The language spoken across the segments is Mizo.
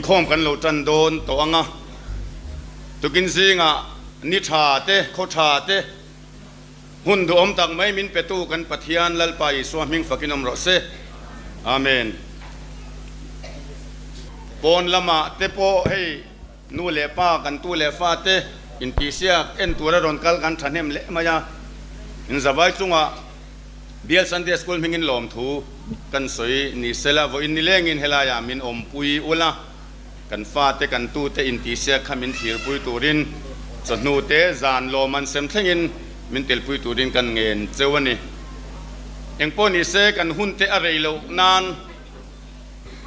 Inkhawm kan lo tan dawn tawh ang a, tukin zingah ni tha te, khaw tha te, hun duhawm tak mai min petu kan Pathian Lalpa Isua hming fakin awm rawh se. Amen. Pawn lamah te pawh hei nu leh pa kan tu leh fa te intihsiak en tura rawn kal kan thahnem leh mai a, inzavai chungah Bial Sunday School hmingin lawmthu kan sawi ni sela, vawiin nilengin helaiah min awmpui ula, kan fate kan tute intihsiak kha min thlirpui turin chawhnu te zan lawm an sem thlengin min telpui turin kan ngen cheu a ni. Engpawh ni se kan hunte a rei loh nan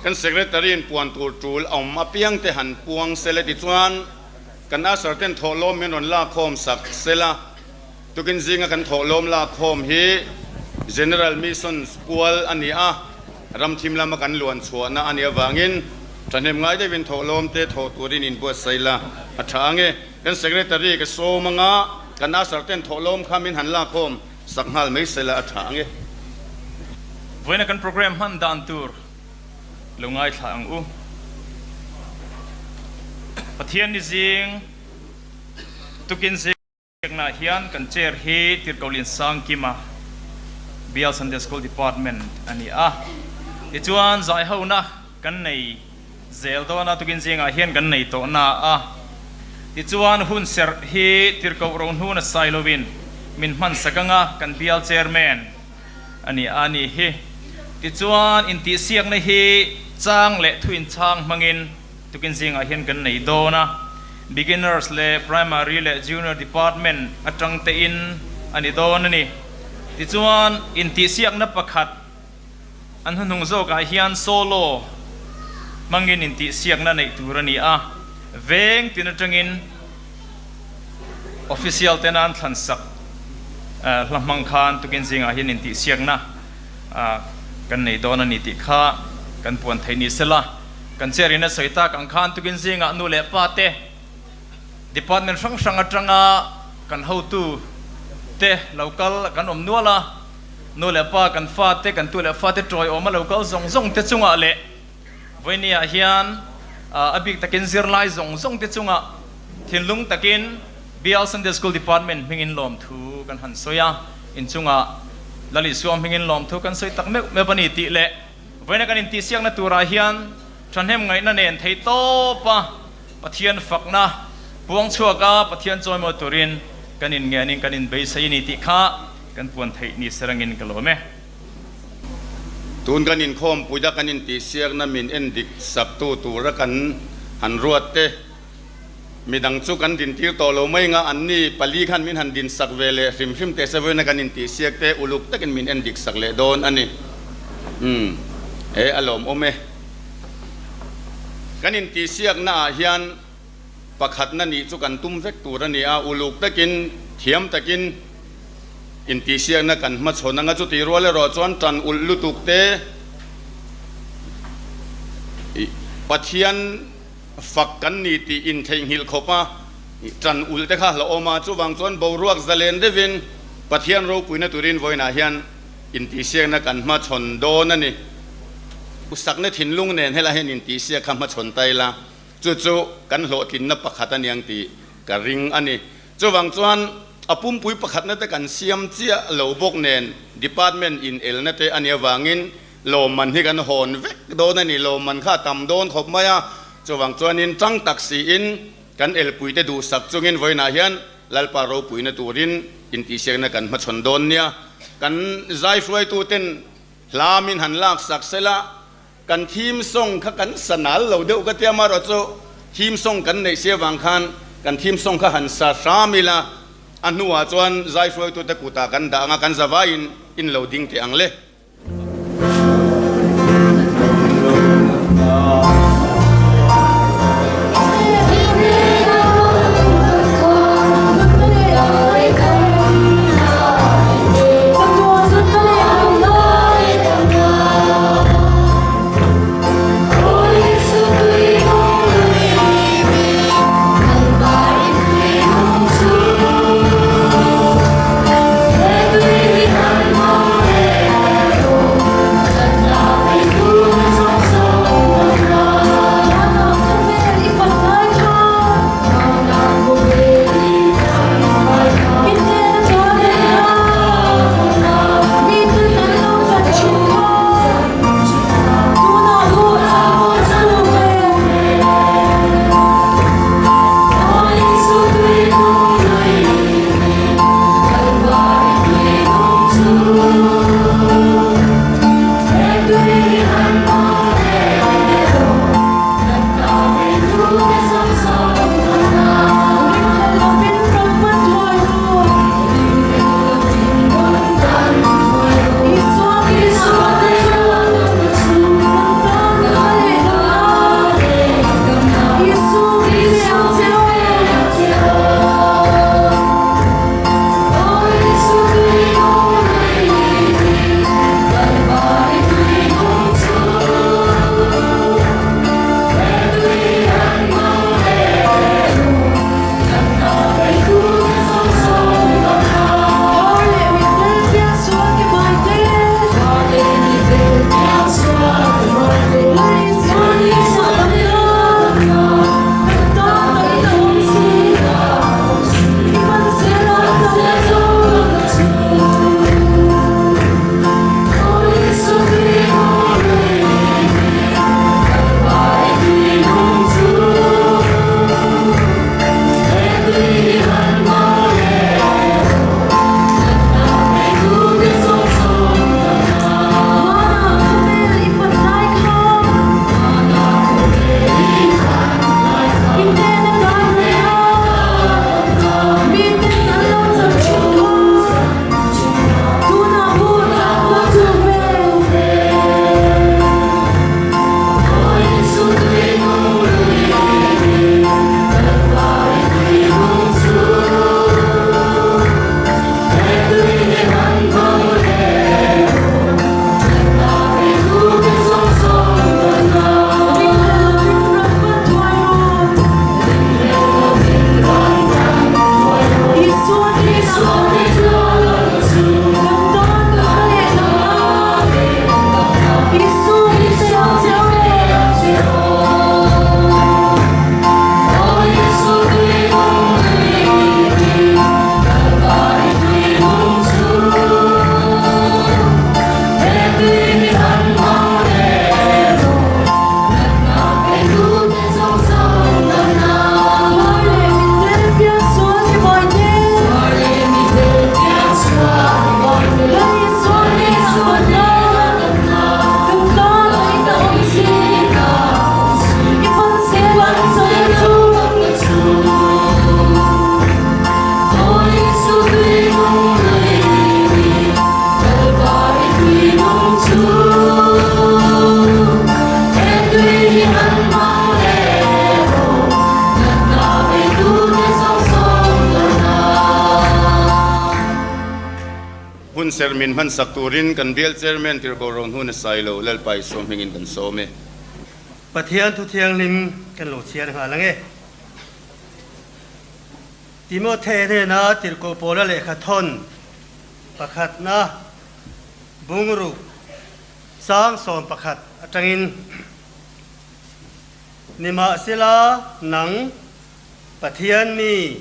kan Secretary in puan tur tul a awm apiang te han puang sela tichuan kan usher ten thawhlawm min rawn lakkhawm sak sela. Tukin zinga kan thawhlawm lakkhawm hi General Missions pual a ni a, ramthim lama kan luan chhuahna a nih avangin thahnem ngai deuhin thawhlawm te thawh turin inbuatsaih la a tha ang e. Kan Secretary ka sawm anga kan usher ten thawhlawm kha min han lakkhawm sak nghal mai se la a tha ang e. Vawiina kan program hman dan tur lo ngaithla ang u. Pathian ni zing tukin zing. Biaknaah hian kan chair hi Tirhkohlin Sangkima, Bial Sunday School Department a ni a. Tichuan zaihona kan nei zel dawn a, tukin zingah hian kan nei tawh na a. Tichuan hun serh hi Tirhkoh Rohnuna Sailoin min hmansak anga kan Bial Chairman a ni a ni hi. Tichuan intihsiakna hi chang leh thuinchhang hmangin Tukin zingah hian kan nei dawn a, Beginners leh Primary leh Junior Department atang tein a ni dawn a ni. Tichuan, intihsiakna pakhat an hnuhnung zawkah hian solo hmangin intihsiakna neih tur a ni a, veng tin atangin official tena an thlansak hla hmang khan tukin zingah hian intihsiakna kan nei dawn a ni tih kha kan puan theih ni sela. Kan chair in a sawi tak ang khan tukin zingah nu leh pa te department hrang hrang atanga kan hotu te lo kal kan awm nual a, nu leh pa kan fa te kan tu leh fa te tawiawm a lo kal zawng zawng te chungah leh vawinia hian a bik takin zirlai zawng zawng te chungah thinlung takin Bial Sunday School Department hmingin lawmthu kan han sawi a, inchungah Lal Isua hmingin lawmthu kan sawi tak meuh meuh a ni tih leh Vawiina kan intihsiakna turah hian thahnem ngaihna nen theih tawp a, Pathian fakna puang chhuak a, Pathian chawimawi turin kan inngenin kan inbeisei a ni tih kha kan puan theih ni serangin ka lawm e. Tun kan inkhawmpuina kan intihsiakna min endik saktu tura kan han ruat te, Midang chu kan dintir tawh lo mai nga, anni pali khan min han dinsak ve leh hrim hrim teh se vawiina kan intihsiak te uluk takin min en dik sak leh dawn a ni. Umm, e a lawmawm e. Kan intihsiakna ah hian pakhatna nih chu kan tum vek tur a ni a, uluk takin, thiam takin intihsiakna kan hmachhawn anga chutih rual erawh chuan tan ulh lutuk te Pathian Fak kan ni tih intheihnghilh khawp a, ṭan ulh te kha hlauhawm a, chuvang chuan boruak zalen deuhin Pathian ropuina turin vawiinah hian intihsiakna kan hmachhawn dawn a ni. Usakna thinlung nen helai hian intihsiak kha hmachhawn ta ila, chu chu kan hlawhtlinna pakhat a niang tih ka ring a ni. Chuvang chuan a pumpui pakhatna te kan siam chiah lo bawk nen department inelna te a nih avangin Lawmman hi kan hawn vek dawn a ni, lawmman kha a tam dawn khawp mai a, chuvang chuanin tang tak siin kan elpuite duhsak chungin vawiinah hian Lalpa ropuina turin intihsiakna kan hmachhawn dawn nia. Kan zai hruaituten hla min han laksak sela, kan theme song kha kan sa nal lo deuh ka tia, amaherawh chu theme song kan neih si avang khan kan theme song kha han sa hram ila, a hnuah chuan zai hruaitute kutah kan dah ang a, kan zavaiin in lo ding teh ang le. Hunserh min hmansak turin kan Bial Chairman Tirhkoh Rohnuna Sailo Lalpa Isua hmingin kan sawm e. Pathian thu thianghlim kan lo chhiar nghal ang e. Timothe hnena Tirhkoh Paula lehkha thawn pakhatna bungruk sang 11 atangin, Nimahsela nang Pathian mi,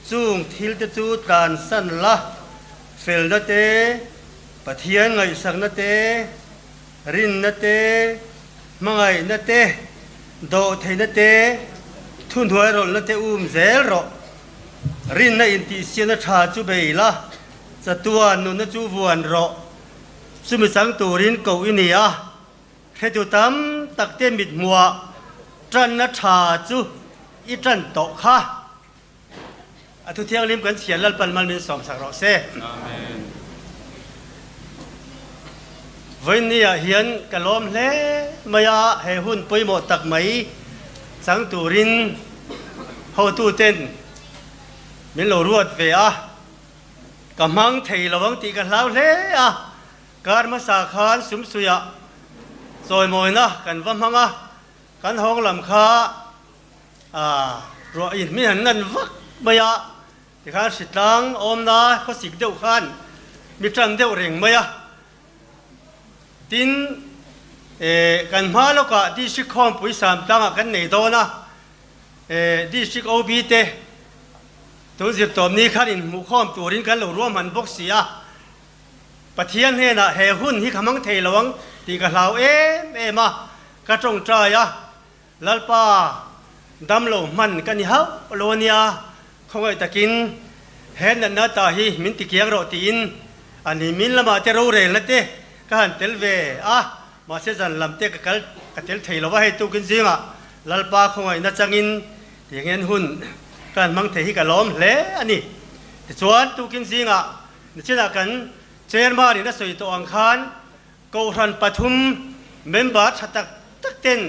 chung thilte chu tlansan la, felna te, Pathian ngaihsakna te, rinna te, hmangaihna te, dawhtheihna te, thuhnuairawlhna te um zel rawh. Rinna intihsiamna tha chu bei la, chatuan nunna chu vuan rawh. Chumi chang turin koh i ni a. Hretu tam takte mithmuah tanna tha chu i tan tawh kha. A thu thianghlim kan chhiar Lalpan mal min sawmsak rawh se. Vawiin ah hian ka lawm hle mai a, he hun pawimawh tak mai chang turin hotuten min lo ruat ve a, ka hmang thei lo ang tih ka hlau hle a. Kar hmasa khan Sumsuiah chawimawina kan va hmang a, kan hawng lam kha ruah in hmin han ngan vak mai a, tikhan hritlang awmna khawsik deuh khan mi tan deuh reng mai a. Tin, kan hma lawkah District Khawmpui Samtlangah kan nei dawn a, District OB te tun zirtawmni khan inhmuhkhawm turin kan lo ruahman bawk si a. Pathian hnenah he hun hi ka hmang thei lo ang tih ka hlau em em a, ka tawngtai a, Lalpa damlo hman ka ni hauh lo a nia, khawngaih takin he natna ta hi min ti kiang rawh tiin a ni min lamah te rorelna te ka han tel ve a, mahse zan lam te ka kal ka tel thei lo va, hei tukin zingah Lalpa khawngaihna changin tiangin hun ka han hmang thei hi ka lawm hle a ni. Tichuan tukin zingah Nichinah kan Chairman in a sawi tawh ang khan Kohhran pathum member tha tak tak ten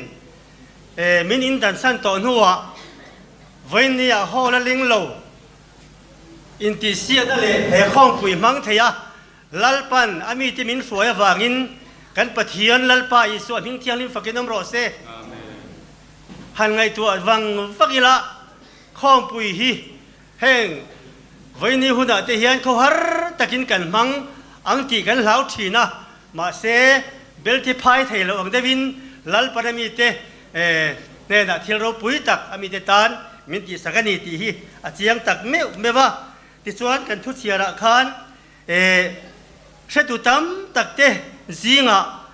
min indansan tawh hnuah vawiinniah hall a ling lo intihsiatna leh he khawngpui hmang thei a Lalpan a mite min hruai avangin kan Pathian Lalpa Isua hming thianghlim fakin awm rawh se. Han ngaihtuah vang vak ila khawngpui hi Heng vawiini hunah te hian khawhar takin kan hmang ang tih kan hlau thin a, mahse Belthi phai thei lo ang deuhin Lalpan a mite hnenah thil ropui tak a mite tan min tihsak a ni tih hi a chiang tak meuh meuh a. Tichuan kan thuchhiarah khan hretu tam tak te zingah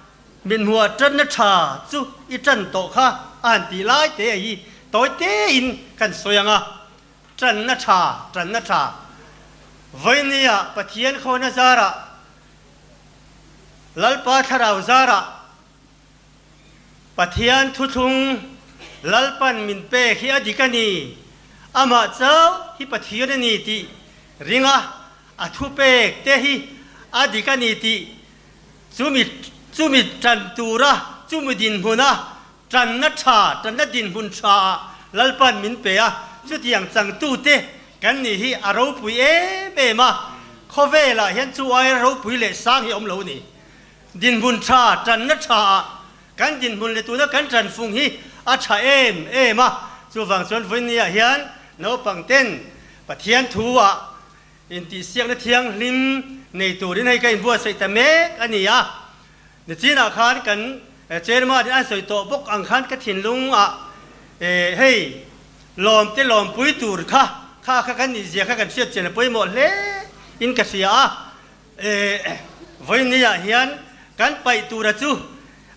mithmuh tanna tha chu i tan tawh kha a han tih lai te hi tawi tein kan sawi ang a. Ṭanna ṭha, ṭanna ṭha. Vawinia Pathian khawna zarah, Lalpa thlarau zarah, Pathian thuthlung Lalpan min pek hi a dik a ni, amah chauh hi Pathian a ni tih ringa a thupek te hi a dik a ni tih chumi chumi ṭan tura chumi dinhmuna Ṭanna ṭha, ṭanna dinhmun ṭha ah Lalpan min pe a, chutiang changtute kan nih hi a ropui em em a, khawvelah hian chu aia ropui leh sang hi a awm lo a ni. Dinhmun ṭha, ṭanna ṭha ah kan dinhmun leh tuna kan ṭanfung hi a ṭha em em a, chuvang chuan vawinia hian naupang ten Pathian thu ah intihsiakna thianghlim nei turin hei ka inbuatsaih ta mek a ni a. Nichinah khan kan Chairman in an sawi tawh bawk ang khan ka thinlung ah hei lawm te lawmpui tur kha kha kha kan nihzia kha kan hriat chian a pawimawh hle in ka hria a. Vawiin ah hian kan paih tura chu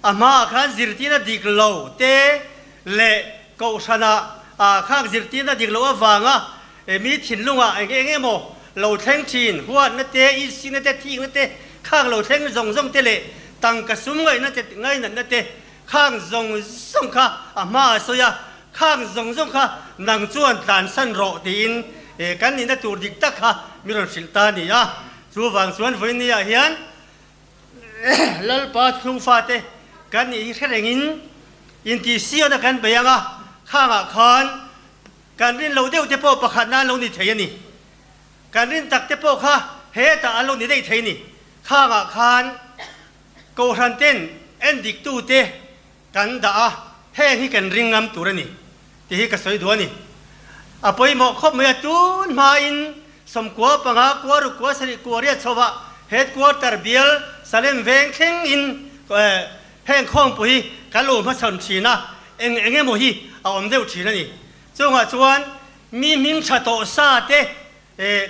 a hmaah khan zirtirna dik lo te leh kohhran ah khang zirtirna dik loh avanga mi thinlungah eng eng emaw lo thleng thin, huatna te, insikna te, thikna te, khang lo thleng zawng zawng te leh tangka sum ngaihna te, ngainatna te, khang zawng zawng kha a hmaah sawi a, khang zawng zawng kha nang chuan tlansan rawh tiin kan nihna tur dik tak kha mi rawn hrilh ta a ni a. Chuvang chuan vawinia hian Lalpa chhungfate kan nih hi hre rengin intihsiakna kan bei ang a, khangah khan Kan rin lo deuh te pawh pakhat nan lo ni thei a ni. Kan rin tak te pawh kha Hetah an lo ni daih thei ni. Khangah khan Kohhran ten en diktute kan dah a, heng hi kan ring ngam tur a ni tih hi ka sawi duh a ni. A pawimawh khawp mai a, tun hmain 95 kua ruk kua sarih kua riat chhovah Headquarter bial Salem veng thleng in heng khawngpui hi kan lo hmachhawn thin a, eng eng emaw hi a awm deuh thin a ni. Chungah chuan mi hming tha tawh sa te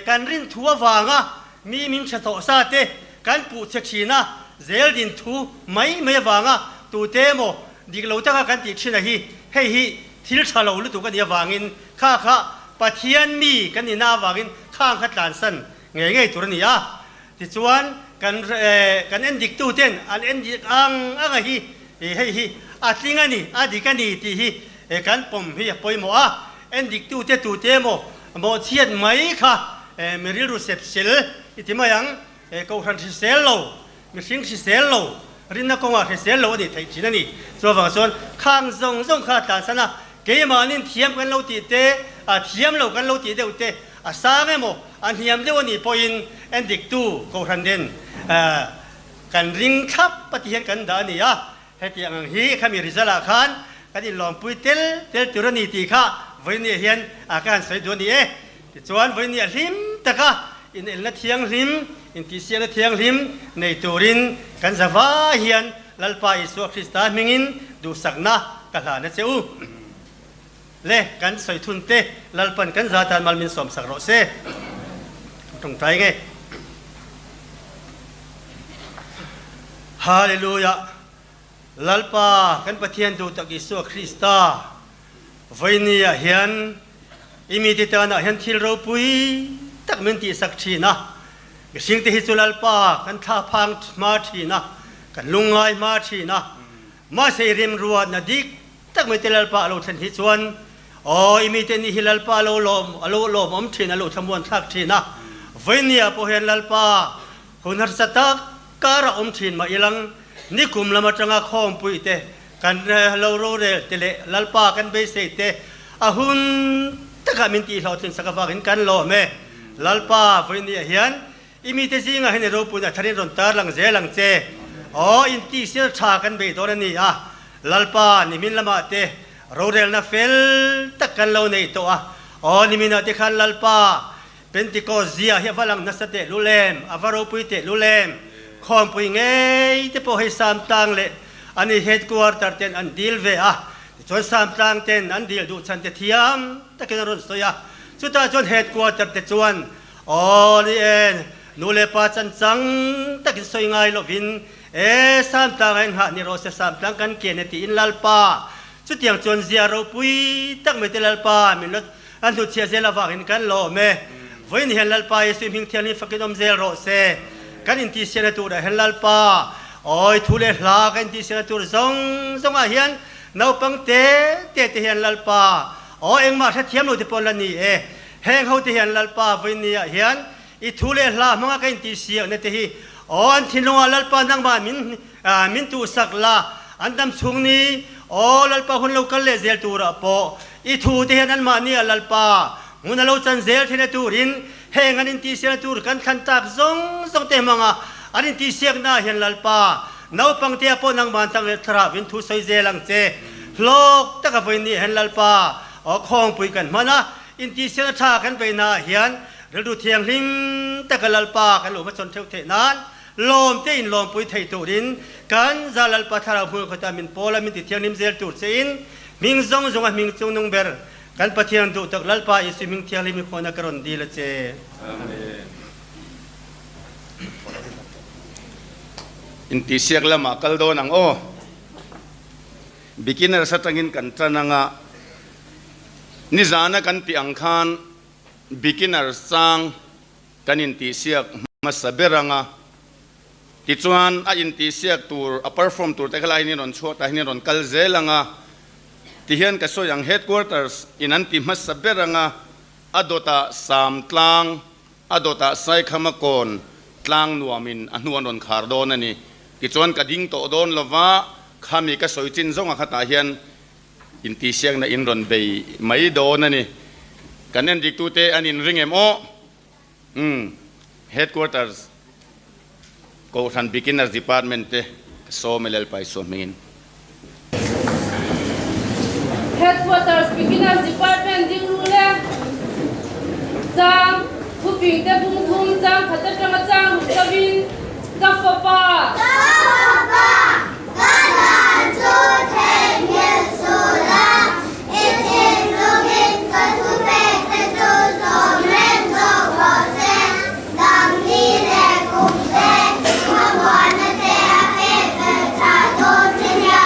Kan rin thu avanga mi min hre tawh sa te kan puh che thin a, zel din thu mai mai avanga tute emaw dik lo taka kan tih thin a hi, hei hi thil tha lo lutuk a nih avangin kha kha Pathian mi kan nihna avangin khang kha tlansan ngei ngei tur a ni a. Tichuan kan kan en dik tu ten an en dik ang ang a hi, hei hi a tling a ni, a dik a ni tih hi kan pawm hi a pawimawh a. En dik tu te tute emaw mawhchhiat mai kha mi rilru sep sel i ti mai ang, kohhran hrisel lo, mihring hrisel lo, rinna kawngah hrisel lo a nih theih thin a ni. Chuvang chuan khang zawng zawng kha a tlansan a, keimahnin thiam kan lo tih te, a thiam lo kan lo tih deuh te, a sang emaw a hniam deuh a nih pawhin en diktu kohhran den kan ring thlap a ti hian kan dah a ni a. Hetiang ang hi khami result ah khan kan inlawmpui tel tel tur a ni tih kha vawinia hian a ka han sawi duh a ni e. Tichuan vawinia hlim taka inelna thianghlim, intihsiakna thianghlim nei turin kan zava hian Lalpa Isua Krista hmingin duhsakna ka hlan a che u. Le kan sawi thun te Lalpan kan za tan mal min sawmsak rawh se. Tawngtai nge. Hallelujah Lalpa kan Pathian duh tak Isua Krista vawinia hian i mite tanah hian thil ropui tak min tihsak thin a, mihring te hi chu Lalpa kan thla phang hma thin a, kan lungngai hma thin a, mahse i remruatna dik tak mai te Lalpa a lo thlen hi chuan aw i mite nih hi Lalpa a lo lawm a lo lawmawm thin a lo thlamuan thlak thin a, vawinia pawh hian Lalpa Hun harsa tak kar a awm thin mah ilang, nikum lam atanga khawmpui te kan lo rorel te leh Lalpa kan beisei te a hun takah min tihhlawhtlin sak avangin kan lawm e. Lalpa vawinia hian i mite zingah hian i ropuina tharin rawn tarlang zel ang che. Aw, intihsel tha kan bei dawn a ni a, Lalpa nimin lamah te rorelna fel tak kan lo nei tawh a, aw niminah te khan Lalpa Pentecost zia hi a va lang nasa teh lul em, a va ropui teh lul em? Khawmpui ngei te pawh hei Samtlang leh an i headquarter ten an dil ve a, tichuan Samtlang ten an dil duh chhan te thiam takin an rawn sawi a, chutah chuan headquarter te chuan aw ni e, nu leh pa chan chang takin sawi ngai lovin e Samtlang a inghah ni rawh se, Samtlang kan kian e tiin Lalpa chutiang chuan zia ropui tak mai te Lalpa min lo An hnutchhiah zel avangin kan lawm e. Vawiin hian Lalpa Jesuh hming thianghlim fakin awm zel rawh se. Kan intihsiakna turah hian Lalpa, awi thu leh hla kan intihsiakna tur zawng zawngah hian naupang te te te hian Lalpa, aw engmah hrethiam lo te pawh la ni e. Heng ho te hian Lalpa vawiin ni ah hian i thu leh hla hmanga kan intihsiakna te hi aw an thinlungah Lalpa nangmah min min tuhsak la, an dam chhung ni aw Lalpa hun lo kal leh zel turah pawh I thu te hian anmahni a Lalpa hmun a lo chan zel thin a turin heng an intihsiakna tur kan thlan tak zawng zawng te hmanga an intihsiakna ah hian Lalpa naupang te ah pawh nangman tak leh thlarau in thu sawi zel ang che. Hlawk taka vawi ni ah hian Lalpa aw khawngpui kan hman a, intihsiakna tha kan beihna ah hian rilru thianghlim taka Lalpa kan lo hmachhawn theuh theih nan lawm te in lawmpui thei turin kan za Lalpa thlarau hmul khawtah min pawl a min ti thianghlim zel tur che in Hming zawng zawnga hming chungnung ber kan Pathian duh tak Lalpa Jesuh hming thianghlim i khawnah ka rawn dil a che. Amen. Intihsiak lamah kal dawn ang aw. Beginners atangin kan tan anga nizana kan tih ang khan beginners chang kan intihsiak hmasa ber anga Tichuan, a intihsiak tur, a perform tur te kha lai hian rawn chhuak tah hian rawn kal zel ang a, tihian ka sawi ang, Headquarters in an ti hmasa ber ang a, a dawtah Samtlang, a dawtah Saikhama kawn tlang nuamin a hnu an rawn khar dawn a ni. Tichuan, ka ding tawh dawn lova, khami ka sawi chin zawnga khatah hian intihsiakna in rawn bei mai dawn a ni. Kan endiktute an inring em aw? Umm. Headquarters Kohhran Beginners Department te ka sawm e Lalpa Isua hmingin. Headquarters Beginners Department ding ru le chang thuping te bung thum chang khat atanga chang ruk lovin ka fapa. Ka fapa, ka dan chu theihnghilh suh la, i thinlungin ka thupek te chu zawm reng zawk rawh se. Damni leh kum te, thlamuanna te a pek belh tha dawn che nia.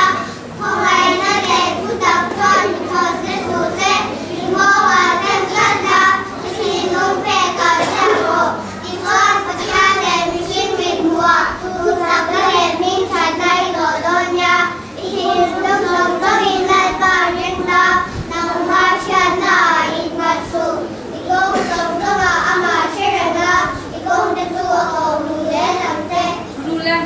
Khawngaihna leh thutak chuan mi thawn che suh se, i nghawngah rem tlat la, i thinlung pekah chiah rawh. Tichuan, Pathian leh mihring mithmuhah duhsakna leh hmingthatna i hlawh dawn nia. I thinlung zawng zawngin Lalpa ring la, nangma hriatna ah innghat suh. I kawng zawng zawngah amah hre reng a, i kawngte chu a ko hmu zel ang che. Rule.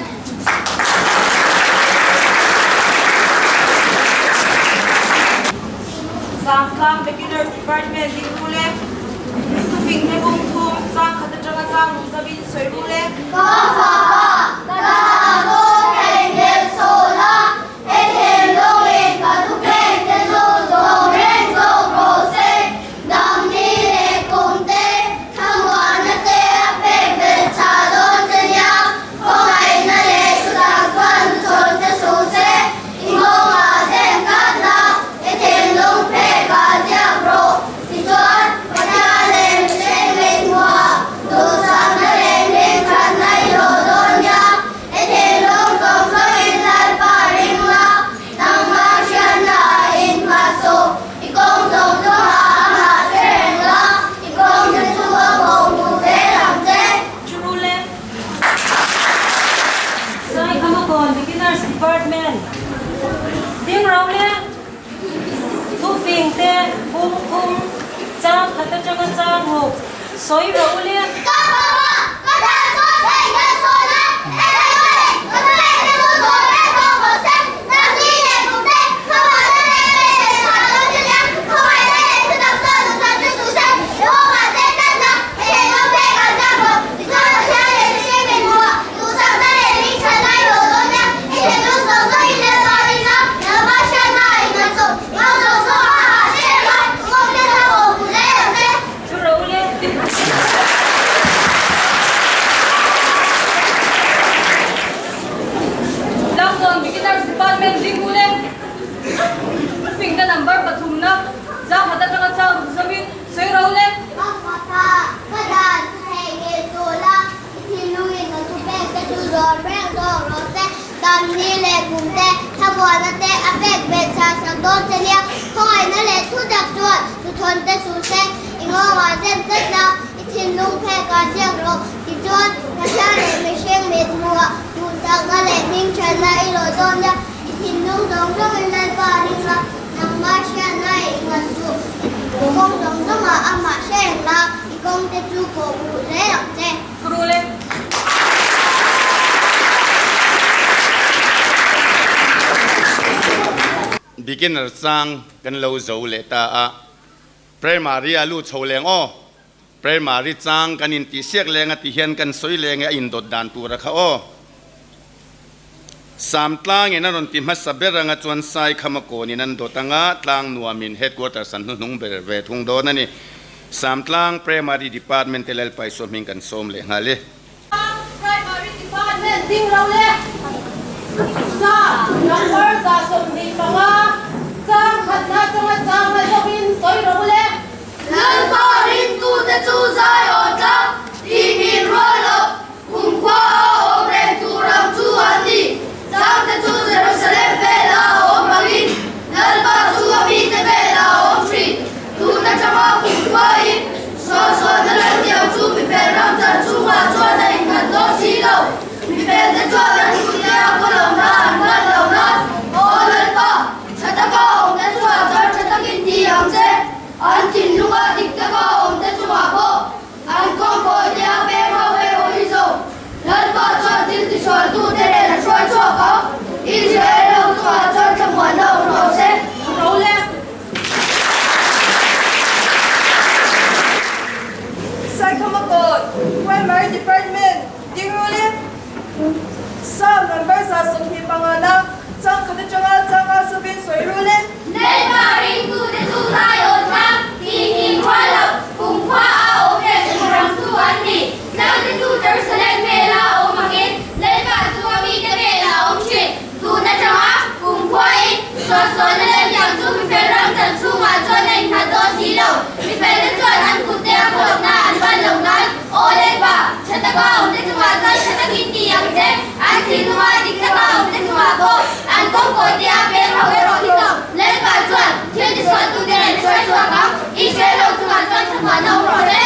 Sangtlang Beginners Department ding rule. Thufing te bung thum, chang khat atanga chang ruk zavin sawi rule. Ka fapa, ka ta chu theihnghilh suh la, i thinlungin ka thupek te chu zawm reng zawk rawh se. Damni leh kum te, thlamuanna te a pek belh chah dawn che nia, khawngaihna leh thutak chuan chawn che suh se, i nghawngah zem tlat la, i thinlung phekah ziak rawh. Tichuan, Pathian leh mihring mithmuhah duhsakna leh hmingthatna i hlawh dawn nia, i thinlung zawng zawngin Lalpa ring la, nangmah hriatna ah innghat suh. I kawng zawng zawngah amah hre reng la, i kawng te chu a kawh hmuh zel ang che. Churule. Saikhamakawn Beginners Department ding ro le thufing te bung thum chang khat atanga chang ruk sawi ro le. Ka fapa, ka dan chu thei ka sawn a, e thei ka nei, ka thei te chu sawn reng zawk rawh se, nangni leh kum te, ka mahna leh pe leh chhah dawn che nia, khawngaihna leh thutak chuan duhsak che suh se, Jehovah che tlat la, i theihnawm phek ah ziak rawh, tichuan Pathian leh mihring min hmuh a, duhsakna leh hmingchhanna i hlawh dawn nia, i theihnawm zawng zawngin Lalpa ring la, nangmah hriatna ah innghat suh, i kawng zawng zawng ah hah hre reng a, i kawng te kha kawh hmu zel ang che. Chu ro le. Tlangzawn Beginners Department ding u le. Thufingna number pathumna zanghat atanga chang ruk zawmin sawi ro le. Ka fapa, ka dan chu hei ngei suh la, i thinlungin ka thupek te chu zawn reng zawk rawh se. Damni leh kum te, thlamuanna te a pek belh chah sak dawn che nia, khawngaihna leh thutak chuan tuthawn te suh se, i nghawngah zem tlat la, i thinlung phekah ziak rawh. Tichuan, Pathian leh mihring mit hmuhah duhsakna leh hmingthatna i hlawh dawn nia, i thinlung zawng zawngin Lalpa a ring la, nangmah hriatna i innghat suh. I kawng zawng zawngah amah hre reng la, i kawng te chu kawhhmuh zel ang che. Rule. Beginner chang kan lo zo leh ta a, Primary a lut chho leng aw, Primary chang kan intihsiak leng a ti hian kan sawi leng e a indawt dan tur a kha aw. Sam tlangin a rawn ti hmasa ber anga chuan Saikhama kawnin an dawt anga tlang nuamin headquarters an hnuhnung ber ve thung dawn a ni. Sam tlang Primary Department te Lalpa Isua hming kan sawm leh nghal e. Tlang Primary Department ding lo le Sam number 25 chang khatna atanga chang la zawkin sawi rawh u le. Lalpa ringtute chu zai aw tlang tihngin rual lo. Kumkhua a awm reng tur ang chu an ni. Tlangte chu Jerusalem vela a awm angin, Lalpa chu a mite vela a awm thin. Tun atanga kumkhuain suahsuahna laltiang chu mifel ram chan chungah chuan a innghat dawn si lo. Mifelte chuan an hrute a khaw lo nan an hman lo nan, Aw Lalpa, tha taka awmte chungah chuan tha takin ti ang che. An thinlunga dik taka awmte chungah pawh An kawngkawi te a peng ho erawh hi zawng Lalpa chuan thil tisualtute nen a hruai chhuak ang. Israel ho chungah chuan thlamuanna awm rawh se. Role. Saikhamakawn, Primary. Primary Department ding rulin Psalm number 125 na chang khat atanga changa sawin sawi rulin. Lalpa ringtute chu Zion tlang tih him rual loh kumkhua a awm reng tur ang chu an ni. Tlangte chu Jerusalem vela a awm angin Lalpa chu a mite velah a awm thin. Tun atanga kumkhuain suahsualna lehliang chu mifel ram chan chhungah chuan a innghat dawn si lo. Mifelte chuan an kutte a khawlawkna an ban loh nan, Aw Lalpa, tha taka awmte chungah chuan tha takin ti ang che, an thinlunga dik taka awmte chungah pawh an kawngkawite a peng ho erawh hi zawng. Lalpa chuan thil tisualtute nen a hruai chhuak ang, Israel ho chungah chuan thlamuanna awm rawh se.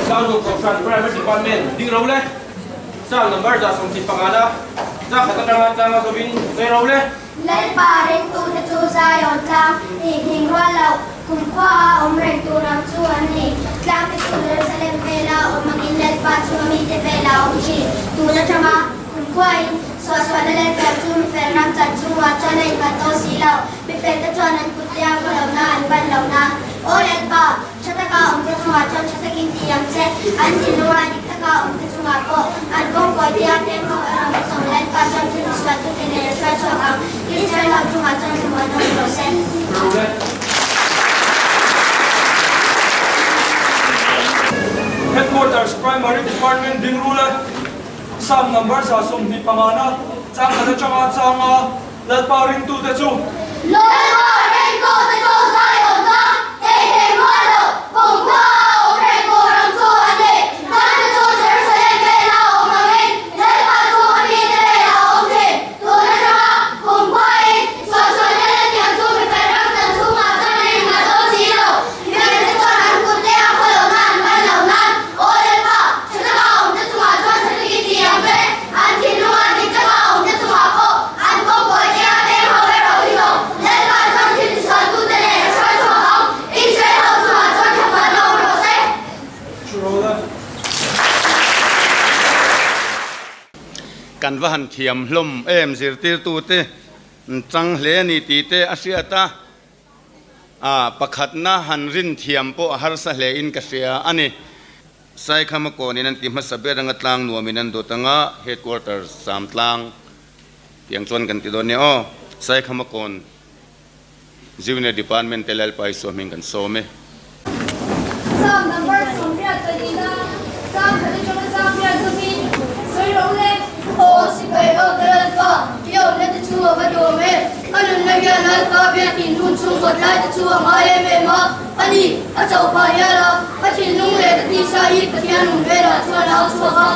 Sangnu Kohhran Private Department ding ro le Sang number 125 na chang khat atanga changa zawin sawi ro le. Lalpa ringtute chu Zion tlang tih hning rual loh kumkhua a awm reng tur ang chu an ni. Tlangte chu Jerusalem vela awm angin Lalpa chu a mite vela awm thin. Tun atanga kumkhuain suahsuahna Lalpa chu mifel ram chan chhungah chuan a innghat dawn si lo. Mifelte chuan an kutte a khawlohna an ban loh nan, Aw Lalpa, tha taka awmte chungah chuan tha takin ti ang che, an thinlunga dik taka awmte chungah pawh an kawngkawi te a peng ho erawh hi zawng Lalpa chuan thil tisualtute nen a hruai chhuak ang, Israel ho chungah chuan thlamuan awm rawh se. Headquarters Primary Department ding rule Psalm number 125 na chang khat atanga changa Lalpa ringtute chu. Lalpa ringtute chu Zion tlang tei thei rual loh kumkhua a awm reng tur ang chu an ni. Tlangte chu Jerusalem vela awm angin Lalpa chu a mite vela awm thin. Tun atanga kumkhuain suahsualna lehtiang chu mifel ram chan chhungah chuan a innghat dawn si lo. Mifelte chuan an kutte a khawlohna an ban loh nan, Aw Lalpa, tha taka awmte chungah chuan tha takin ti ang che. An thinlunga dik taka awmte chungah pawh an kawngkawi te a peng ho erawh hi zawng Lalpa chuan thil tisualtute nen a hruai chhuak ang. Israel ho chungah chuan thlamuanna awm rawh se. Kan va han thiam hlawm em zirtirtute chang hle a ni tih te a hriat a, a pakhatna han rin thiam pawh a harsa hle in ka hria a ni. Saikhama kawnin an ti hmasa ber anga tlang nuamin an dawt anga headquarters Samtlang tiang chuan kan ti dawn nia aw. Saikhama kawn Junior Department te Lalpa Isua hming kan sawm e. Psalm number 84 na chang khat atanga chang bial chawpin sawi rawh u le. Aw sipai ho te Lalpa, i awmna te chu a va duam em? Ka nunna hian Lalpa biakin hun chhungkawt lai te chu a ngai em em a. A ni, a chauh phah hial a, ka thinlung leh ka tisa hi Pathian hmun velah chuan a au chhuak a.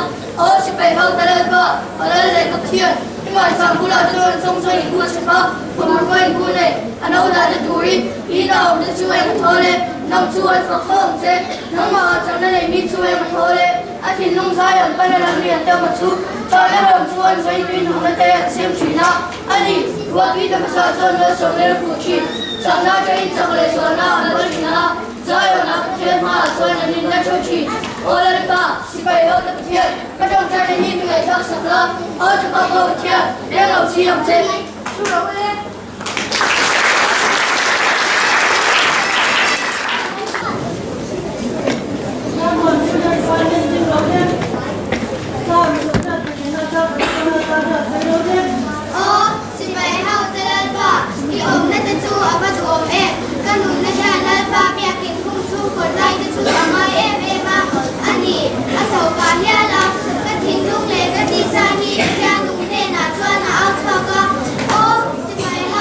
Aw sipai ho te Lalpa, ka lal leh ka Pathian, i ngaihsang bulah te chuan sawng sawn in bu chhep a, khawmur pawh in bu nei, a no dahna turin i ina awmte chu eng a thawl e, nang chu an fak tho ang che, nangmah ah chakna nei mi chu eng a thawl e, a thinlung zai an pan a lam lian deuh a chu, chawlhna ram chu an vawi tui nungna te an siam thin a. A ni, ruahpui ta hmasa chuan malsawmna la hmuh thin, chakna atangin chak leh zualna an rawn thin a, Zion-ah Pathian hmaah chuan an inla thu thin. Aw Lalpa, sipai ho te Pathian, ka tawngtaina hi mi ngaihthlak sak la, aw Jacob ho Pathian, reng lo chi ang che. Thu ro le. Aw, sipai ho te Lalpa, i awmna te chu a va duhawm em? Ka nunna hian Lalpa biakin hung chhungkaw lai te chu a ngai em em a, a ni, a chho pah hial a, ka thinlung leh ka tisa hi Pathian nung hnenah chuan a au chhuak a, Aw, sipai.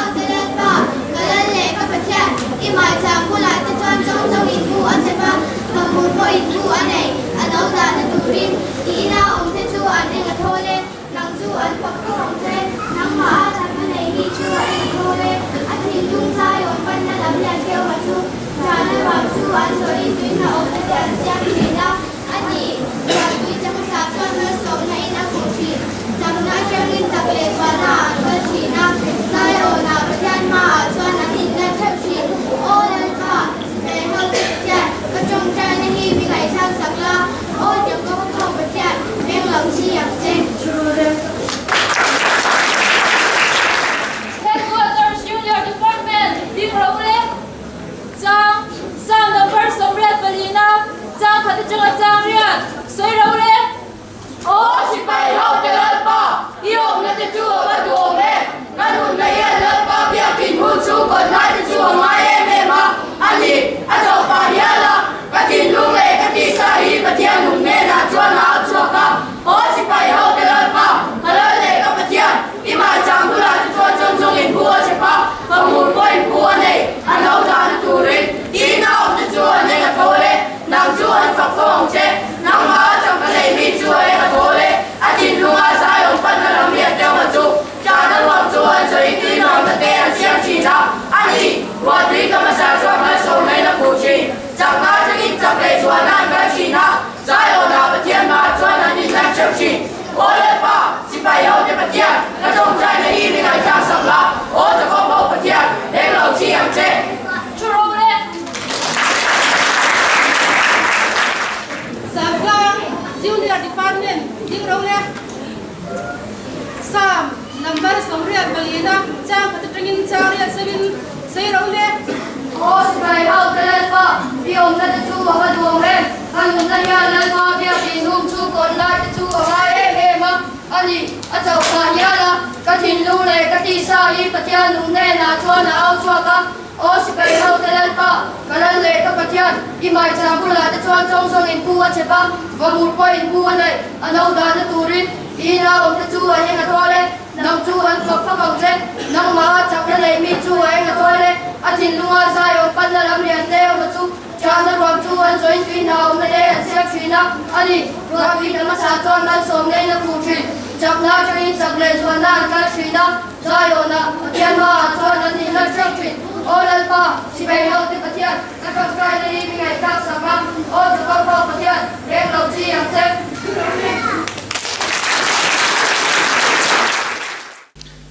hian Lalpa biakin hung chu kawn lai te chu a ngai em em a, a ni, a chauh phah hial a, ka thinlung leh ka tisa hi Pathian nung hnenah chuan a au chhuak a, Aw sipai ho te Lalpa, ka lal leh ka Pathian, i maicham bulah te chuan chawng zawng in pu a chep a, vamur pawh in pu a neih, a no dahna turin i ina awm te chu a eng a tual e, nang chu an fak fak ang che, nangmah a chakna neih mi chu a eng a tual e, a thinlunga zai awm panna lam lian te awm a chu chahna ruam chu an zawin tui hna awmna te an siam thin a, a ni, ruah tui hna hmasa chuan malsawm neiin a khuh thin, chakna atangin chak leh zualna an kal thin a. Zion-ah Pathian hmaah chuan an inlan hrang thin. Aw Lalpa, sipai hote Pathian, ka tawngtaina hi mi ngaihthlak sak a, Aw Jakob ho Pathian, reng lo chi ang che.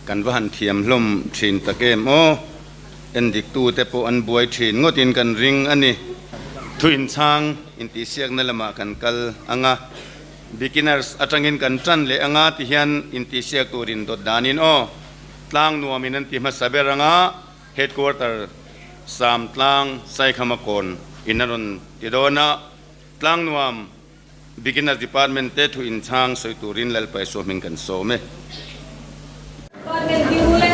Kan va han thiam hlawm thin tak em aw, endiktute pawh an buai thin ngawtin kan ring a ni. Thu inchhang intihsiakna lamah kan kal ang a. Beginners atangin kan tan leh anga ti hian intihsiak turin dawt danin aw tlang nuamin an ti hmasa ber anga Headquarter Sam tlang Saikhama kawn in a rawn ti dawn a, tlang nuam Beginners Department te thu inchhang sawi turin Lalpaisuah hming kan sawm e. Department hi rule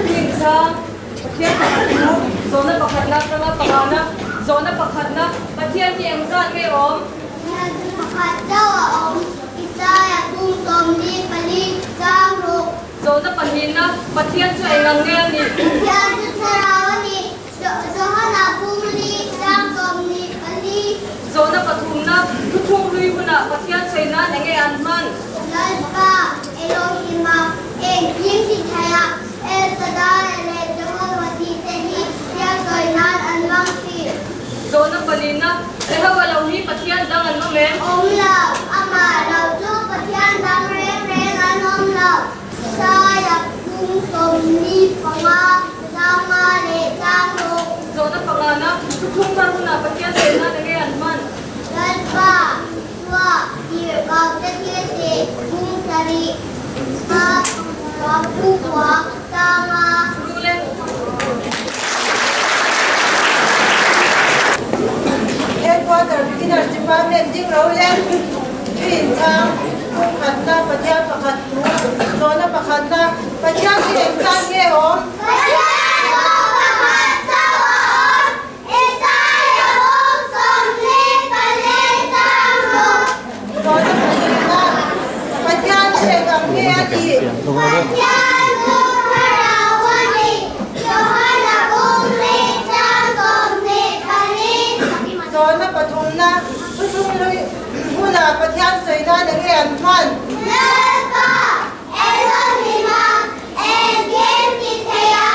inchhang Pathian pakhat chu zawhna pakhatna atanga pangana zawhna pakhatna Pathian hi engzat nge awm? Pathian chu pakhat chauh a awm, Isaia kum 24 chang ruk. Zawhna pahnihna Pathian chu engang nge a nih? Pathian chu thlarau a ni, Johana kum li chang 24. Zawhna pathumna Thuthlung hlui hunah Pathian sawi nan enge an hman? Lalpa, Elohima, engkim ti theia El Shaddai leh Jehovah tih te hi Pathian sawi nan an hmang thin. Zawhna palina, Jehovah lo hi Pathian dang an awm em? Awm lo, amah lo chu Pathian dang reng reng an awm lo. Saia kung 15, Zanga leh Changruk. Zawhna pangana, Thuthlung thar hunah Pathian sawi nan enge an hman? Lalpa, Chhuah tirh kau te thil tih bung sarih hma kua pu kua tang a. Rule. Headquarter Beginners Department ding ro leh thu inchhang bung khatna Pathian pakhat thu zawhna pakhatna Pathian hi engzat nge awm? Pathian chu pakhat chauh a awm. Isaiah bawk 24 chang rawh. Zawhna pahnihna, Pathian hrek ang nge a ti? Pathian chu thlarau a ni, Johana bung li chang 24. Zawhna pathumna, Thuthlung hlui hunah Pathian sawi nan enge an hman? Lalpa, Elohima, engkim ti theia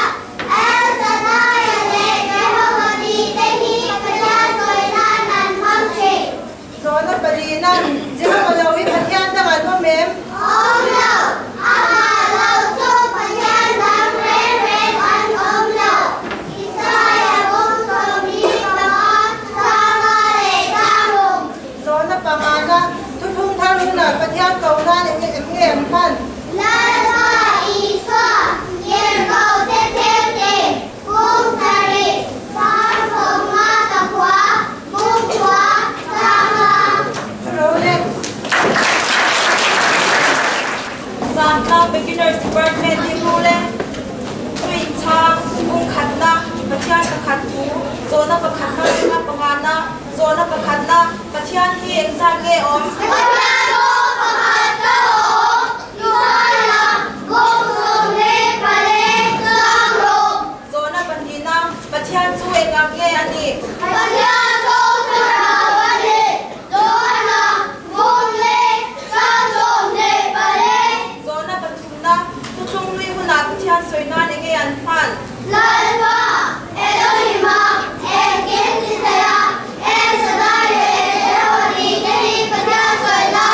El Shaddai leh Jehovah tih te hi Pathian sawi nan an hmang thin. Zawhna palina, Jehovah lo hi Pathian dang an awm em? Awm lo, amah lo chu Pathian dang reng reng an awm lo. Isaia bung 45, Changa leh Changruk. Zawhna pangana, Thuthlung thar hunah Pathian ko nan eng nge an hman? Lalpa Isua, Tirhkohte thilte, bung sarih, sang 50 ta khua, bung khua, changa. Role. Zantlang Beginners Department hi rule. Thu inchhang, bung khatna, Pathian pakhat thu, zawhna pakhatna atanga pangana, Zawhna pakhatna, Pathian hi engzat nge awm? Pathian chu pakhat chauh a awm, Isaiah bung 44 chang ruk. Zawhna pahnihna, Pathian chu engah nge a nih? Pathian chu thlarau a ni, Johana bung li chang 24. Zawhna pathumna, Thuthlung hlui hunah Pathian sawi nan enge an hman? Lalpa, Elohima, engkim ti theia, El Shaddai leh Jehovah tih te hi Pathian sawi nan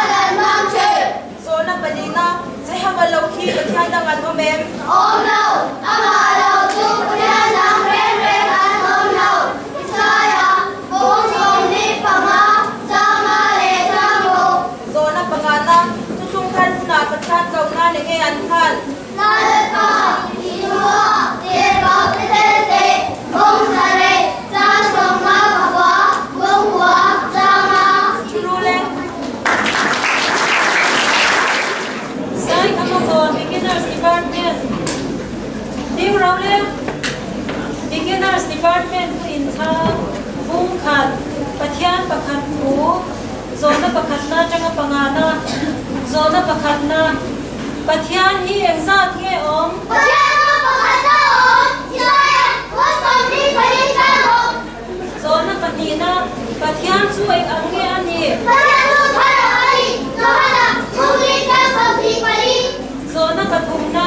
Zawhna pakhatna atanga pangana. Zawhna pakhatna, Pathian hi engzat nge awm? Pathian chu pakhat a awm, Isaiah 24 chang awm. Zawhna pahnihna, Pathian chu eng ang nge a nih? Pathian chu thlarau a ni, Johana 24. Zawhna pathumna,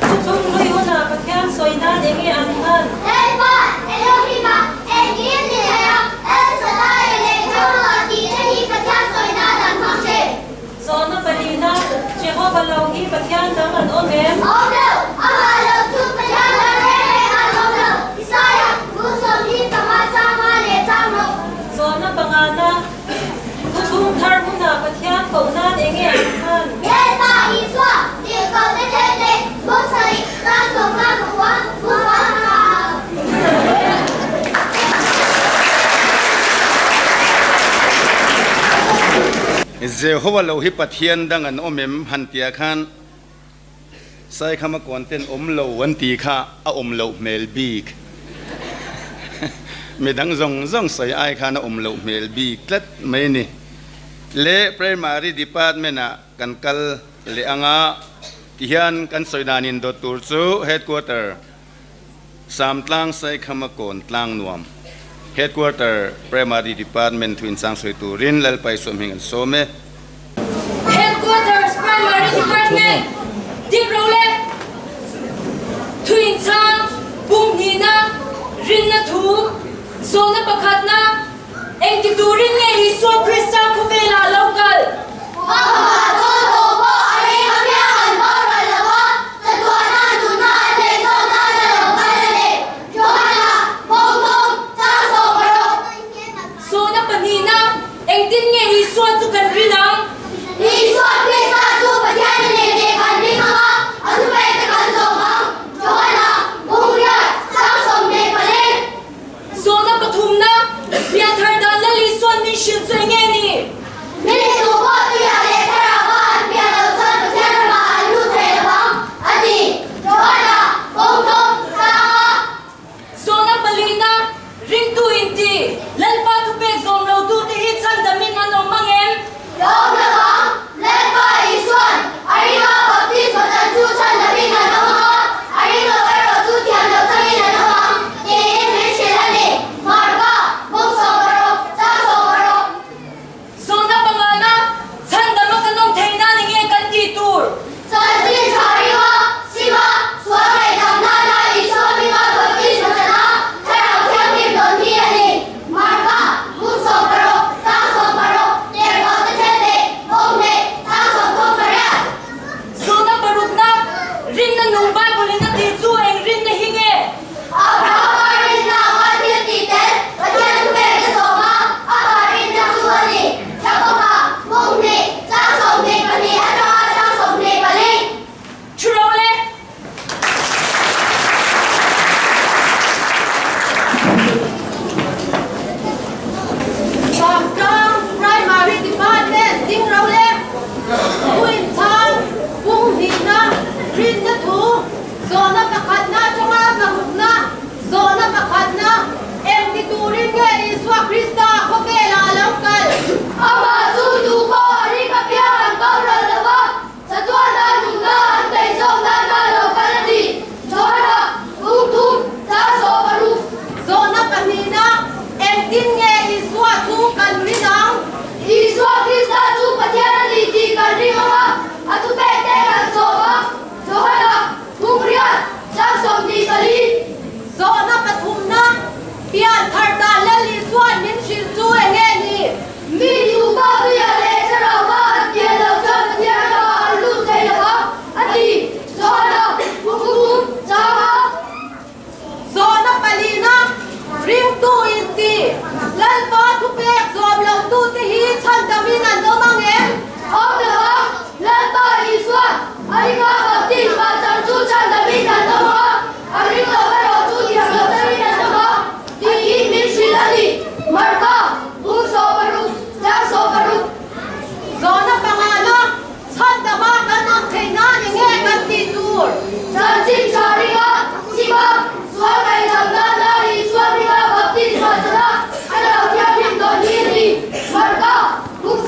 Thuthlung hlui hunah Pathian sawi nan enge an hman? Lalpa, Elohima, engkim ni thei a, El Shaddai leh Jehovah tih te hi Pathian sawi nan an hmang thin. Zawhna palina, Jehovah lo hi Pathian dang an awm em? Awm lo, amah lo chu Pathian dang reng reng an awm lo, Isaiah, 45 chang nga leh chang ruk. Zawhna pangana, Thuthlung thar hunah Pathian koh nan enge an hman? Lalpa Isua, tirhkohte thente, bawk sarih, chang 15 pakua, bawk a hma a. Jehova lo hi Pathian dang an awm em? han tia khan Saikhama content awm lo an ti kha a awm loh hmel bik. Midang zawng zawng sawi ai khan a awm loh hmel bik tlat mai ni. Le Primary Department ah kan kal leh anga tihian kan sawi danin dawt tur chu Headquarter Samtlang Saikhama kawn tlang nuam Headquarter Primary Department thu inchang sawi turin Lalpa Isua hming an sawm e. Headquarters Primary Department ding ro le thu inchang pum hnihna rinna thu zawhna pakhatna engti turin nge Isua Krista khawvelah lo kal? Amah chu tu pawh a ring apiang an boral lo a, chatuahna nunna an neih zawk nan a lo kal a ni. Johana, Bawngthum, chang 16. Zawhna pahnihna, Engtin nge Isua chu kan rin ang? Isua Krista chu Pathian a nei tih kan ring ang a, a thupek te kan zawm ang. Johana, Bungriat, chang 24. Zawhna pathumna, Pianthar dan Lal Isua'n min hrilh chu enge ni? Mi tu pawh tuiah leh thlarauva an pian loh chuan Pathian ramah an lut thei lo vang, a ti. Johana, Bawngthum, changa. Zawhna palina, Ringtu inti, Lalpa thupek zawm lo tute hi chhandamin an awm ang em? Awm lo ang, Lalpa Isua'n a ringa baptisma chan chu chhandamin an awm ang a, a ring lo erawh chu thiam lo changin an awm ang, tiin min hrilh a ni. Marka, bawk 16, chang 16. Zawhna pangana, Chhandama kan awm theih nan enge kan tih tur? Chanchin tha ringa, sima, sual ngaihdam nana Isua hminga baptisma chana Thlarau Thianghlim dawn hi a ni. Marka, buk 16, chang 16, Tirhkohte thente, bawng hnih, chang 38. Zawhna parukna, Rinna nung Bible-in a tih chu eng rinna hi nge? Abrahama rinna anga thil tih tel Pathian thupek te zawm a, ama rinna chu a ni. Jakoba, bung hnih, chang 22 atanga chang 24. Thu ro le. Samtlang Primary Department ding ro le. Thu inchhang, bung hnihna, rinna thu, Zawhna pakhatna atanga parukna, zawhna pakhatna, eng ti turin nge Isua Krista khawvelah a lo kal? Amah chu tu pawh a ring apiang an boral lo va, chatuana nunna an neih zawk nana lo kal a ni. Johana, bung thum, chang 16. Zawhna pahnihna, engtin nge Isua chu kan rin ang? Isua Krista chu Pathian a ni tih kan ring ang a, a thupekte kan zawm a. Johana, bung riat, chang 24. Zawhna pathumna, pian thar dan Lal Isua'n min hrilh chu enge ni? Mi tu pawh tuia leh thlarauva an pian loh chuan Pathian ramah an lut thei lo vang, a ti. Johana, bung thum, chang a. Zawhna palina, ringtu inti, Lalpa thupek zawm lo tute hi chhandamin an awm ang em? Awm lo ang, Lalpa Isua'n a ringa baptisma chang chu chhandamin an awm ang a, a ring lo erawh chu thiam lo changin an awm ang, tiin min hrilh a ni. Marka, bung 16, chang 16. Zawhna pangana, Chhandama kan awm theih nan enge kan tih tur? Chanchin tha ringa sima sual ngaihdam nana Isua hminga baptisma chana a lo thianghlim dawn hi a ni. Marka, bung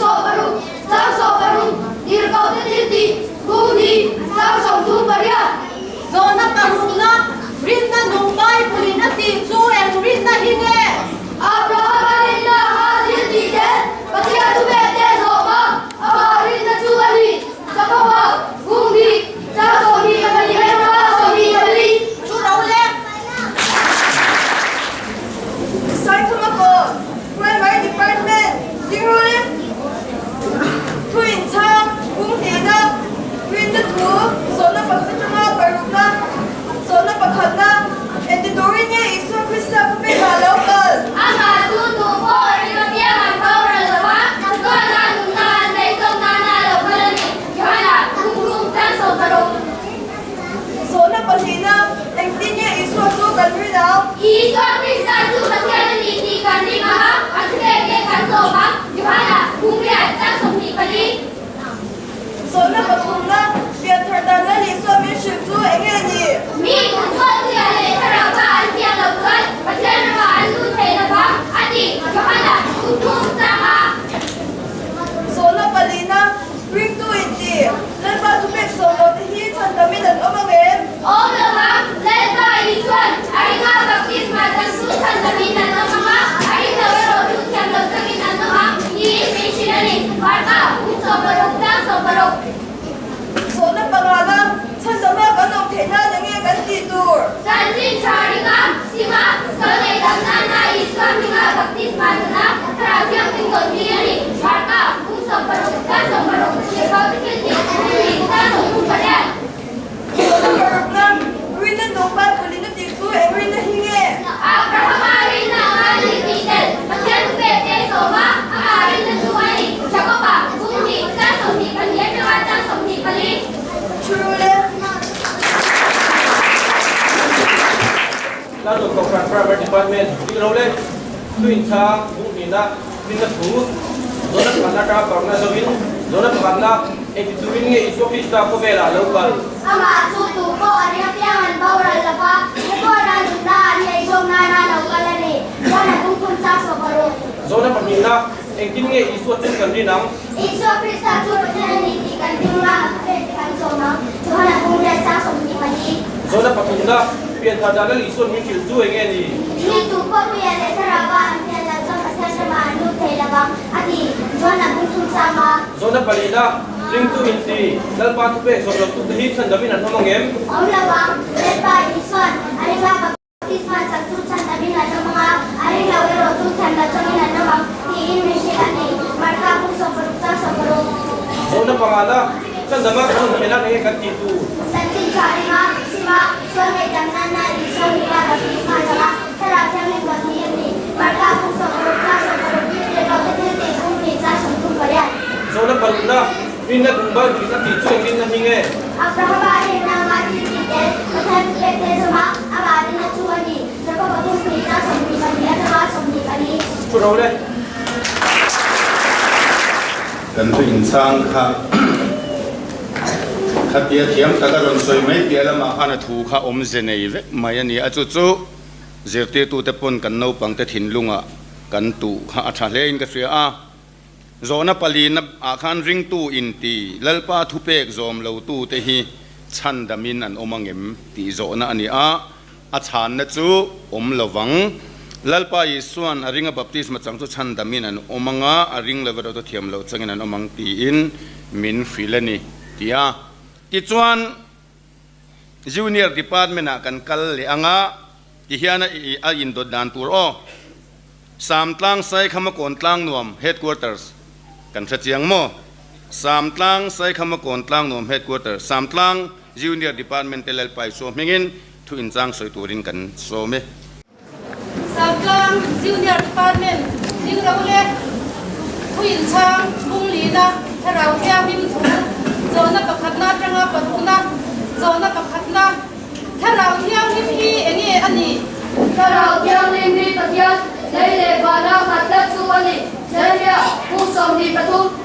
Isua Krista chu Pathian a ni tih kan ring ang a, a thupek te kan zawm ang, Johana, Phungriat, chang 24. Zawhna pathumna, Pianthar dan Lal Isua min hrilh chu eng nge ni? Mi kumkhawlpuia leh thlarauva an pian loh chuan Pathian ramah an lut thei lo vang, a ti, Johana, Phungthum, chang a. Zawhna palina, Ringtu inti, Lalpa thupek sawm lote hi chhandamin an awm ang em? Awm lo vang, Lalpa Isua'n a ringa baptisma chang chu chhandamin an awm ang a, a ring lo erawh chu thiam lo changin an awm ang, tiin min hrilh a ni. Marka, kum 60 tlang 60. Zawhna pangana, Chhandama kan awm theih nan enge kan tih tur? Chanchin tha ringa, sima, sawl nei dam nana Isua hminga baptisma chana Thlarau Thianghlim dawn hi a ni. Marka, kum 60 tlang 60, Tirhkoh te thil tih, kum hnih tlang 38. Zawhna parukna, Rinna nupa Bible-in a tih chu eng rinna hi nge? Abrahama rinna anga thil tih tel, Pathian thupek te sawma amah rinna chu a ni. Jakoba, kum hnih chang 22 atanga chang 24. True le. Lalnu Kohhran Primary Department dik lo le thu inchhang bung hnihna rinna thu zawhna pakhatna atanga parukna zoin zawhna pakhatna engti turin nge Isua Krista khawvelah a lo kal? Amah chu tu pawh a ring apiang an boral lo va, Hekawra nunna an neih zawk nana lo kal a ni. Chuan a bungphun chak sawp a rawh. Zawhna pahnihna, Engtin nge Isua chu kan rin ang? Isua Krista chu Pathian a ni tih kan ring a, a thupek te kan zawm ang. Johana bung riat chang 24. Zawhna pathumna, Pianthar dan Lal Isua'n min hrilh chu eng nge ni? Mi tu pawh Puia leh Thlarauva an pian loh chuan Pathian ramah an lut thei lo vang, a ti. Johana bung thum chang a. Zawhna palihna, Ringtu inti, Lalpa thupek zawm lo tute hi chhandamin an awm ang em? Awm lo vang, Lalpa Isua'n a ring a, Baptisma chak chu chhandamin an awm ang a, a ring lo erawh chu chhan lo changin an awm ang, tiin min hrilh a ni. Marka bung 60 chang 60. Zawhna pangana, Chhandama kan awm theih nan enge kan tih tur? Chanchin tha ringa, Sima, sual ngaihdam nana Isua hminga baptisma changa Thlarau Thianghlim dawn hi a ni. Marka bung 60 chang 60, Tirhkohte thiltih bung hnih chang 38. Zawhna parukna, Rinna duh Bible in a tih chu eng rinna hi nge? Abrahama rinna anga thil tih tel, Pathian thupek te zawma amah rinna chu a ni. Jakoba bung hnih chang 22 atanga 24. Thu ro le. Kan thu inchhang kha khatia thiam taka rawn sawi mai piah lamah khan a thu kha awmze nei vek mai a ni a, chu chu zirtirtute pawn kan naupangte thinlungah kan tuh kha a tha hlein ka hria a. Zawhna palina ah khan ringtu inti Lalpa thupek zawm lo tute hi chhandamin an awm angem tih zawhna a ni a, a chhanna chu awm lo vang. Lalpa Isua'n a ringa baptisma chang chu chhandamin an awm anga, a ring lo erawh chu thiam loh changin an awm ang tiin min hrilh a ni ti a. Tichuan Junior Department ah kan kal leh anga tihian a indawt dan tur aw. Samtlang Saikhamakawn Tlangnuam Headquarters kan hre chiang maw? Samtlang Saikhamakawn Tlangnuam Headquarters Samtlang Junior Department te Lalpa Isua hmingin thu inchang sawi turin kan sawm e. Samtlang Junior Department ding ro le thu inchang bung lina Thlarau Thianghlim thu zawhna pakhatna atanga parukna zawhna pakhatna Thlarau Thianghlim hi enge a nih? Thlarau Thianghlim hi Pathian lei leh vana khat tlat chu a ni. Jeremia, kum 23,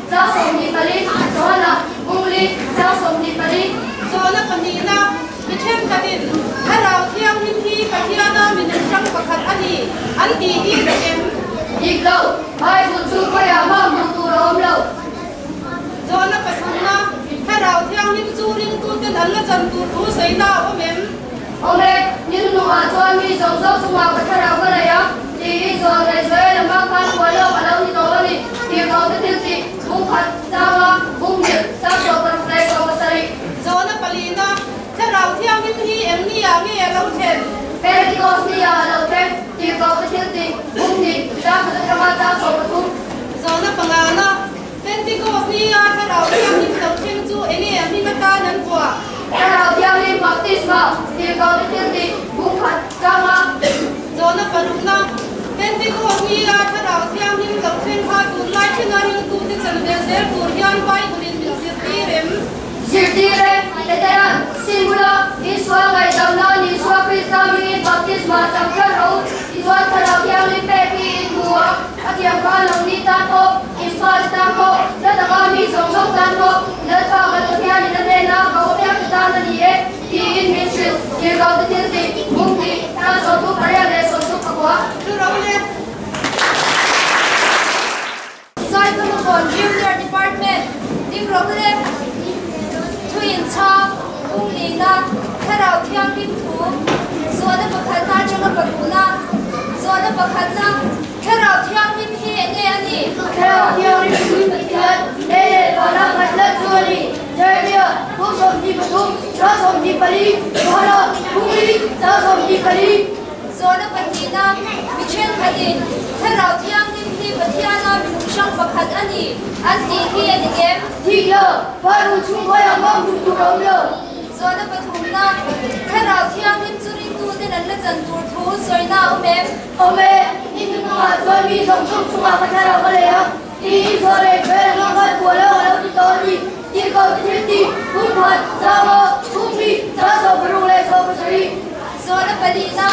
chang 24, Johana, kum li, chang 24. Zawhna pahnihna, Mi thenkhatin Thlarau Thianghlim hi Pathiana minung hrang pakhat a ni an tih hi dik em? Dik lo, Bible chu khawiah mah hmuh tur a awm lo. Zawhna pathumna, Thlarau Thianghlim chu ringtuten an la chan tur thu sawiina a awm em? Awm e, Nilnungah chuan mi zawng zawng chungah ka thlarau ka nei a, tiin zawn leh Joel a hmang khan huai lawk a lo ni tawh a ni. Tirhkohte thil tih, bung khat, changa, bung hnih, chang 16 leh 17. Zawhna palina, Thlarau Thianghlim hi eng ni ah nge a lo thlen? Pentecost ni ah a lo thleng, Tirhkohte thil tih, bung hnih, chang khat atanga chang 13. Zawhna pangana, Pentecost nia Thlarau Thianghlim lo thleng chu enge a hming atan an vuah? Thlarau Thianghlim baptisma, Tirhkohte thil tih, bung khat, changa. Zawhna parukna, Pentecost nia Thlarau Thianghlim lo thleng kha tunlai thlenga ringtute chan ve zel tur hian Bible-in min zirtir em? Zirtir e, Petera'n, Sim bula Isua ngaihdamna Isua Krista hmingin baptisma chang tlat rawh u. zawng tan pawh, Lalpa kan Pathianin a hnena ka awm hiam te tan a ni e, tiin min hrilh. Tirhkohte thil tih, bung tih, chang sawmthum pariat leh sawmthum pakua. Thu ro le. Saikhamakawn Junior Department, ding ro le. Thu inchhang, bung lina, Thlarau Thianghlim thu, zawhna pakhatna atanga parukna, zawhna pakhatna, Thlarau Thianghlim hi enge a nih? Thlarau Thianghlim hi Pathian lei leh vana khat tlat chu a ni. Jeremia, Bung 23, Chang 24, Johana, Bung li, Chang 24. Zawhna pahnihna, Mi thenkhatin Thlarau Thianghlim hi Pathiana minung hrang pakhat a ni an tih hi a ni ngem? Thih lo, Bible chhung hmaiah mam duh tur a awm lo. Zawhna pathumna, Thlarau Thianghlim chu ringtuten an la chan tur thu sawina a awm em? Awm e, i hnuhnungah chuan mi zawng zawng chungah ka thlarau ka lei ang, tiin zawh leh hruai ang ang khan bual a lo ti tawh a ni. Tirhkoh ti thil ti, hun khat, Sanga, hun hnih, chang 60 leh 70. Zawhna pahnihna,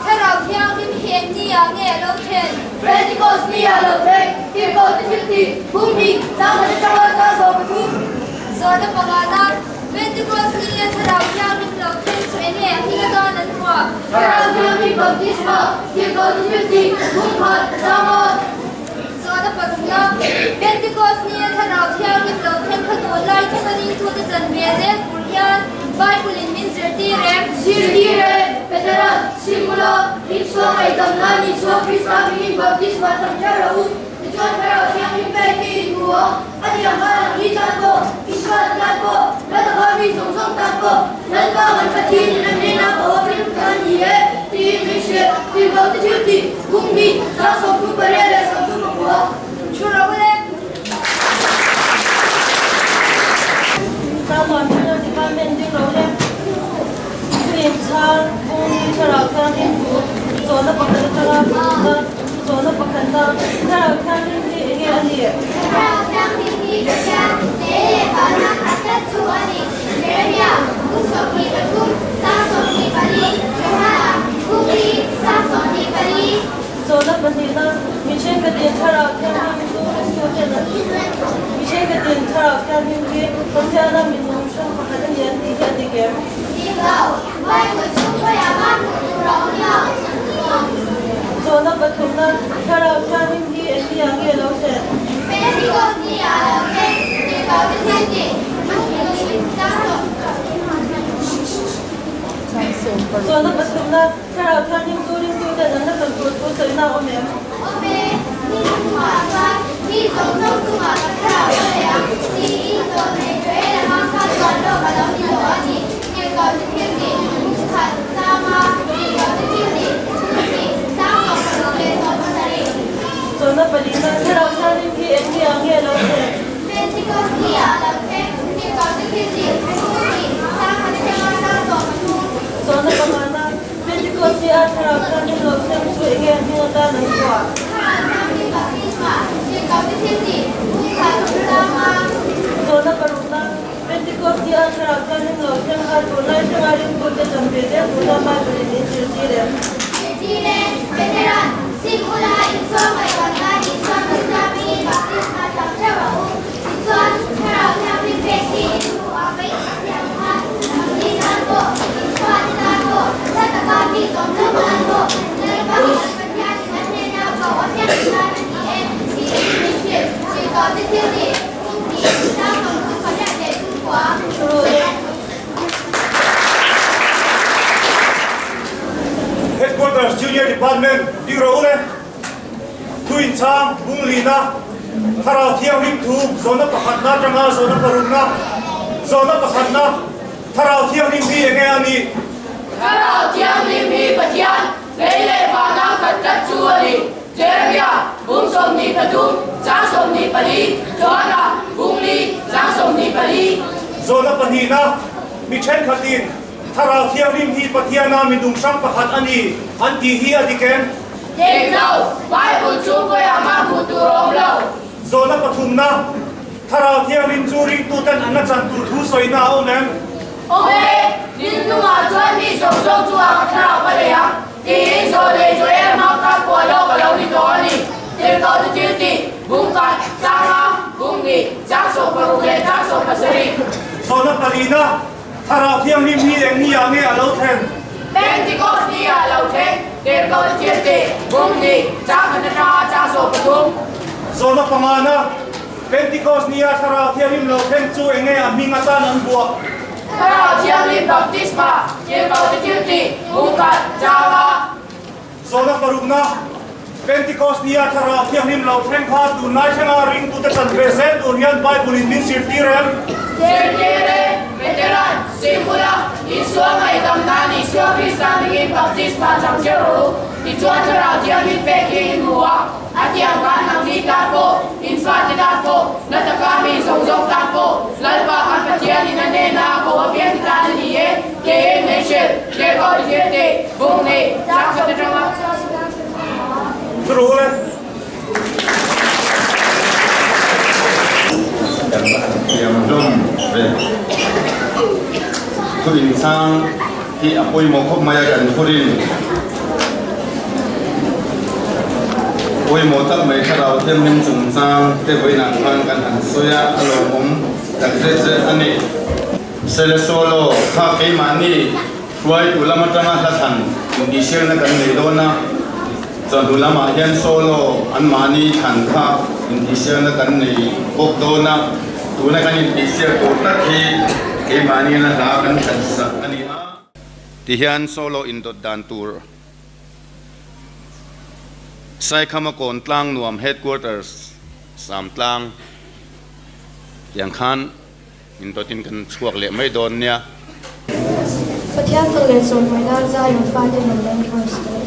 Thlarau Thianghlim hi eng ni ah nge a lo thlen? Pentecost ni ah lo thleng, Tirhkoh ti thil ti, hun hnih, chang khat atanga chang 13. Zawhna pangana, Pentecost ni a Thlarau Thianghlim lo thleng chu enge a hming atan an vuah? Thlarau Thianghlim baptisma, Tirhkoh ti thil ti, hun khat, Sanga. Zawhna parukna, Pentecost ni a Thlarau Thianghlim lo thleng kha tun lai thlenga ringtute chan ve zel tur hian Bible in min zirtir em? Zirtir e, Petera, Simula, Isua ngaihdam nan Isua Krista hmingin baptisma chang kher rawh u, tichuan Thlarau Thianghlim pek hi in hmu a, a tiang khan ang hi tan pawh, Israel tan pawh, la taka mi zawng zawng tan pawh, Lalpa kan Pathian in a hnena ka awm rim kha a ni e, tiin min hrilh. Tirhkoh te thil tih, kum hnih, chang 38 leh 39. Thu ro le. Tlangval General Department ding ro le. Thu inchhang, Bungni Thlarau Thianghlim thu, zawhna pakhat atanga hmuhna, zawhna pakhatna, Thlarau Thianghlim hi enge a nih? Thlarau Thianghlim hi Pathian lei leh vana khat tlat chu a ni. Jeremia, bung 23, chang 24, Johana, bung li, chang 24. Zawhna pahnihna, Mi thenkhatin Thlarau Thianghlim chu ringtuten an Mi thenkhatin Thlarau Thianghlim hi Pathiana minung hrang pakhat a ni an tih hi a dik em? Dik lo, Bible chhung khawiah mah hmuh tur a awm lo. Zawhna pathumna, Thlarau Thianghlim hi eng ni ah nge lo thlen? Pentecost ni ah lo thleng, tirhkoh te thil tih, Zawhna pathumna, Thlarau Thianghlim chu ringtuten an la chawlh tur thu sawina a awm em? Awm e, ni chungah chuan mi zawng zawng chungah ka thlarau ka leh ang, tiin zawh nei Joel a hmang kha chuan lawk a lo ni tawh a ni. Tirhkoh te thil tih, bung khat, changa, tirhkoh te thil tih, bung hnih, chang 16 leh 17. Zawhna palina, Thlarau Thianghlim hi eng ni ah nge lo thlen? Pentecost ni ah lo thleng, tirhkoh te thil tih, bung hnih, chang khat atanga chang 13. Zawhna pangana, Pentecost ni ah Thlarau Thianghlim lo thleng chu enge hming atan an vuah? Thlarau Thianghlim baptisma, tirhkoh te thil tih, bung khat, changa. Zawhna parukna, Pentecost ni ah Thlarau Thianghlim lo thleng kha tunlai thlenga ringtute chan ve zel tuna Bible in min zirtir em? Zirtir e, Petera'n, Sim ula, Isua ngaihtuah nan Isua Krista hmingin baptisma chang theuh rawh u. Tichuan, Thlarau Thianghlim pek hi in hmuh ah ka inthiam khan, nangni tan pawh, Isua te tan pawh, hla taka mi zawng zawng tan pawh, Lalpa kan Pathianin a hnena ko a hriat tan a ni e, tiin min hrilh. Tirhkoh te thil nih. Headquarters Junior Department ding rawh u le. Thu inchhang bung lina Thlarau Thianghlim thu zawhna pakhatna atanga zawhna parukna zawhna pakhatna Thlarau Thianghlim hi enge a nih? Thlarau Thianghlim hi Pathian lei leh vana khat tlat chu a ni. Jeremia, bung 23, chang 24, Johana, bung li, chang 24. Zawhna pahnihna, Mi thenkhatin Thlarau Thianghlim hi Pathiana minung hrang pakhat a ni an tih hi a dik em? Dik lo, Bible chhung khawiah mah hmuh tur a awm lo. Zawhna pathumna, Thlarau Thianghlim chu ringtuten an la chan tur thu sawina a awm em? Awm e, Rinhlungah chuan mi zawng zawng chungah ka thlarau ka lei ang. Tiin zawh leh Joel hmang kha phuah lawk a lo ni tawh a ni. Tirhkoh te thil tih, bung khat, changa, bung hnih, chang 16 leh chang. Zawhna palina, Thlarau Thianghlim hi eng ni ah nge a lo thlen? Pentecost ni ah a lo thleng, Tirhkoh Thiante, Bung hnih, chang khat atanga chang 13. Zawhna pangana, Pentecost ni a Thlarau Thianghlim lo thleng chu eng nge a hming atan an buah? Thlarau Thianghlim Baptisma, Tirhkoh Thiltih, Bung khat, chang a. Zawhna parukna, Pentecost nia Thlarau Thianghlim lo thleng kha tunlai thlenga ringtute chan ve zel tur hian Bible-in min zirtir em? Zirtir e, Veteran, Simula, Isua ngaihdam nan Isua Krista hmingin baptisma chang cheu rawh u, tichuan Thlarau Thianghlim pek hi in hmu a, a tiang khan nangni tan pawh, in fate tan pawh, na taka mi zawng zawng tan pawh, Lalpa kan Pathianin a hnena a ko apiang tan a ni e. Kei Meshel, Tirhkoh Thirte, Bung nei, chang khat atanga. Thurul e. Kan va han thiam hlawm ve. Thu inchhang hi a pawimawh khawp mai a kan thurin. Pawimawh tak mai thlarau thianghlim chungchang te vawiinah khan kan han sawi a, a lawmawm tak zet zet a ni. Sele Solo kha keimahni hruaitu lam atanga hla thlan intihsiakna kan nei dawn a, chawhnu lamah hian solo anmahni thlan kha intihsiakna kan nei bawk dawn a, tuna kan intihsiak tur tak hi keimahni na hla kan thlan sak a ni a. Tihian solo indawt dan tur Saikhama Kawn Tlang Nuam Headquarters Samtlang tiang khan Indawtin kan chhuak leh mai dawn nia. Pathian fak leh chawimawi nan Zion fate rawn leng voice te.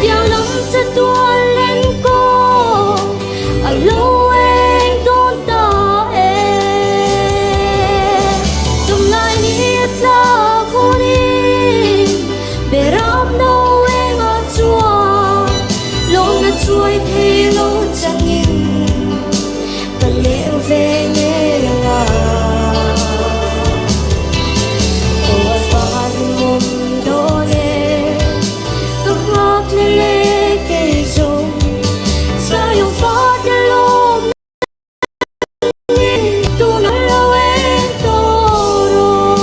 Piang lam chatuan lenkawl a lo eng dawn ta e. Tumlai ni a tlak hunin beram no eng a chuan lawmna chuai thei lo changin ka leng ve ngei ang a. Aw a van mawm dawn e, ka nghak leh leh kei zawng Zion fate lawm ni tuna lo eng tawh rawh.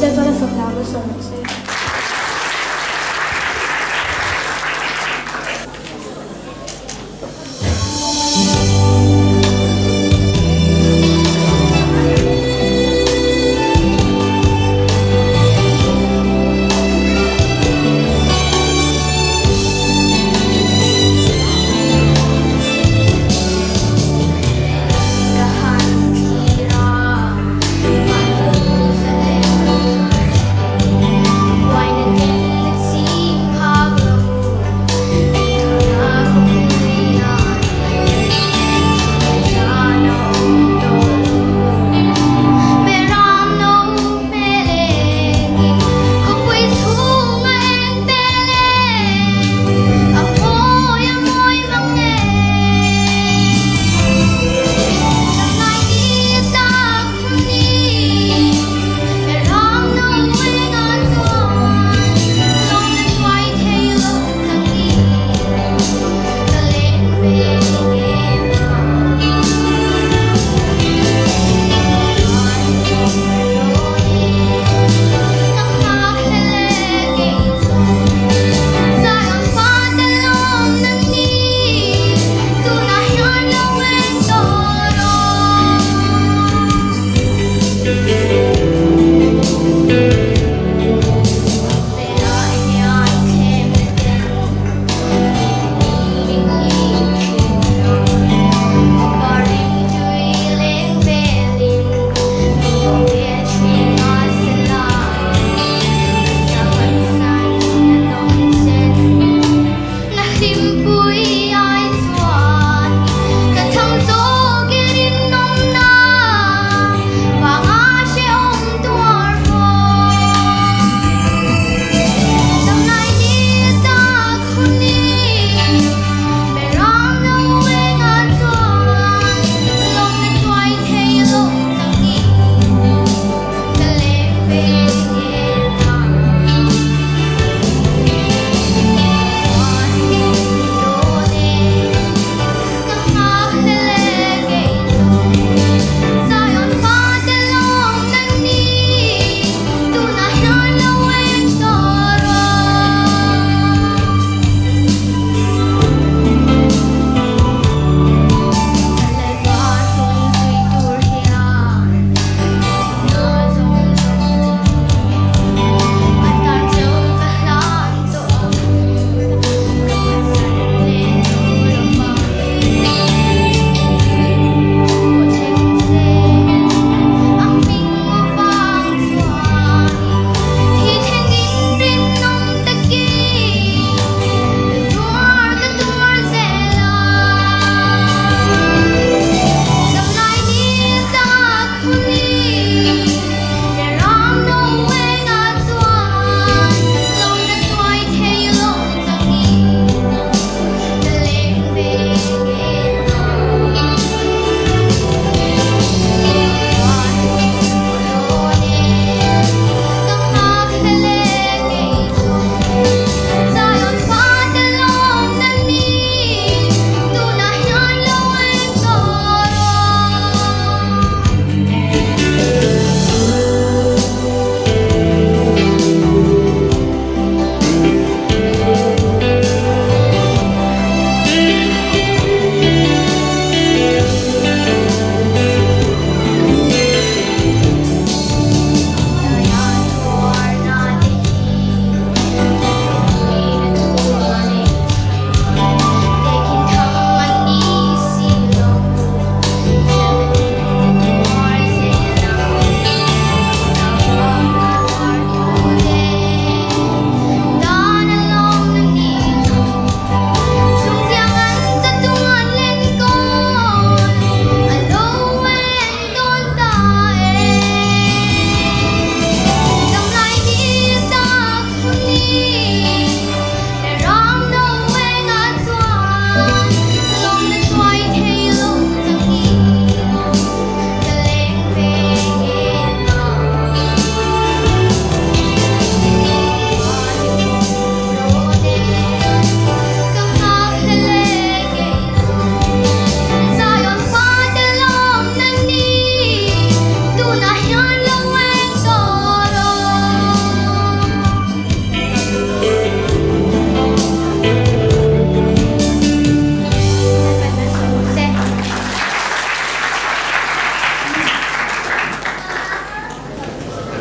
Lalpa la fak hna malsawm rawh se.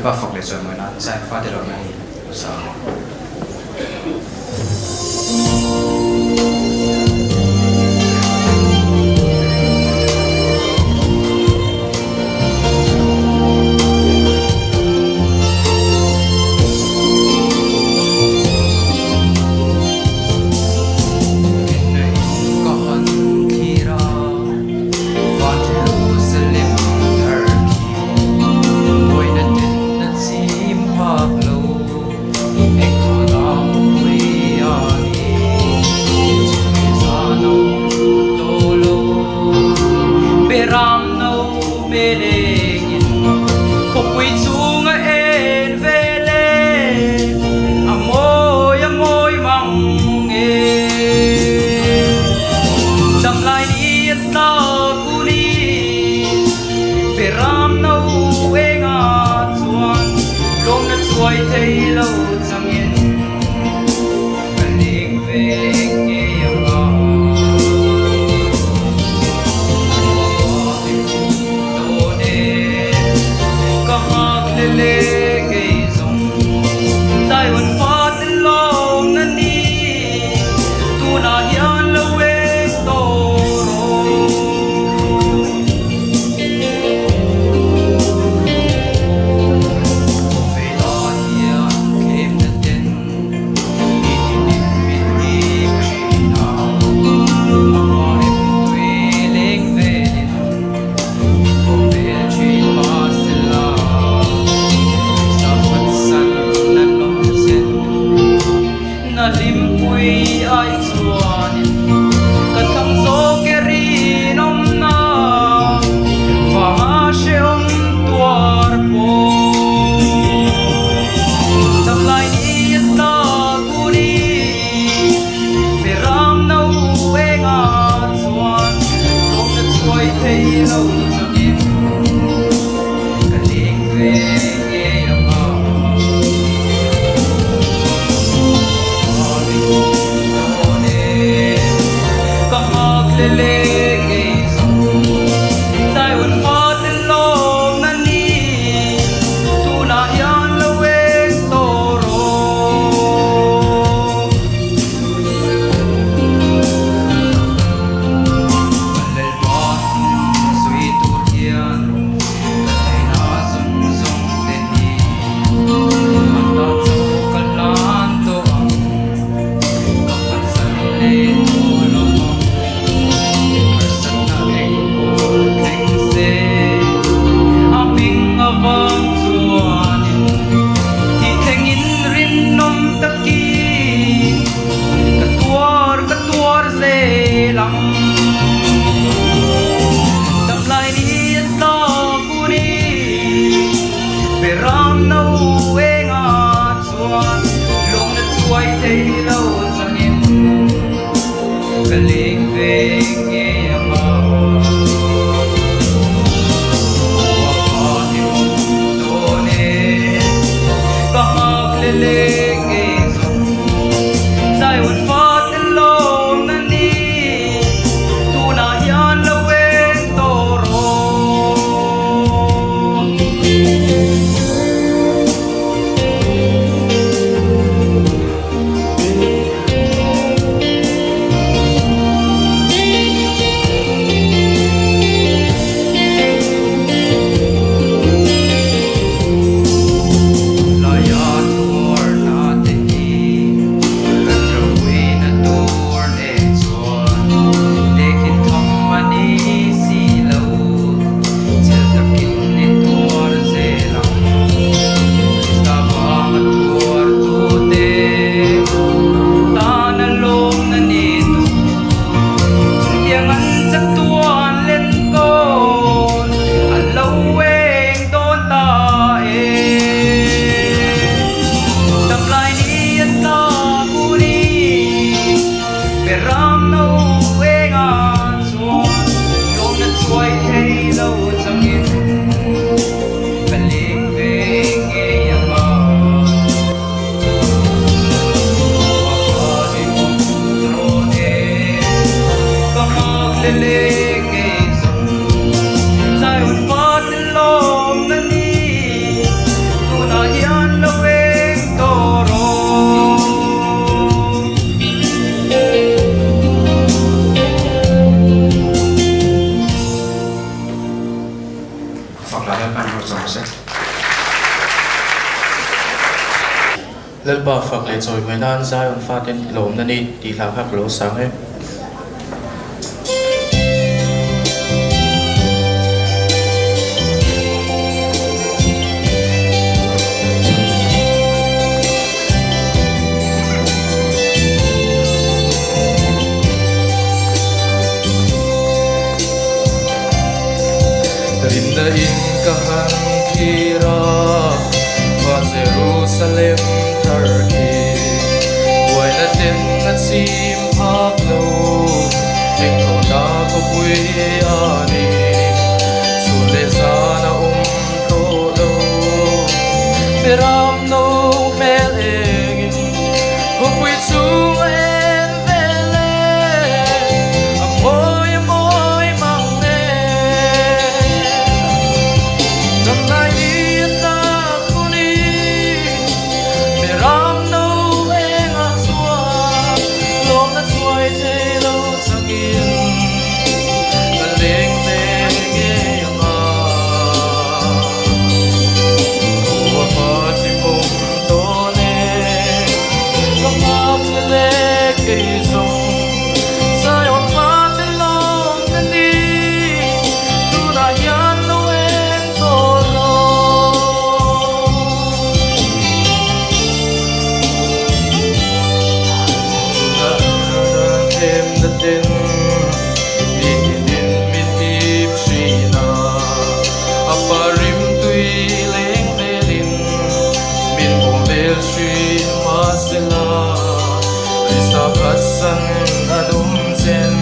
Lalpa fak leh chawimawi nan Zion fate lawmna hi lo sa ang. Lalpa fak leh chawimawi nan Zion faten lawmna ni tih hla kha ka lo sang e. Rinna in ka han thlir a, va Jerusalem thar khi buaina ten a chim phak lo, engthawhna khawpui a ni, chhun leh zan a awm tawh lo. Beram no hmel engin khawpui chung a en vel e, a mawi a mawi mang e. Dam lai ni a tlak hun i, beram no engah chuan lawmna chuai thei lo changin ka leng ve ngei ang a. Aw a pa hlimawm dawn e, ka nghak hlel e kei zawng Zion fate lawmna ni, tunah hian lo eng tawh rawh. Tunah themna ten nitin min hip thin a, a pa rimtui leng velin min pawm vel thin mahsela Krista phatsan a dum chen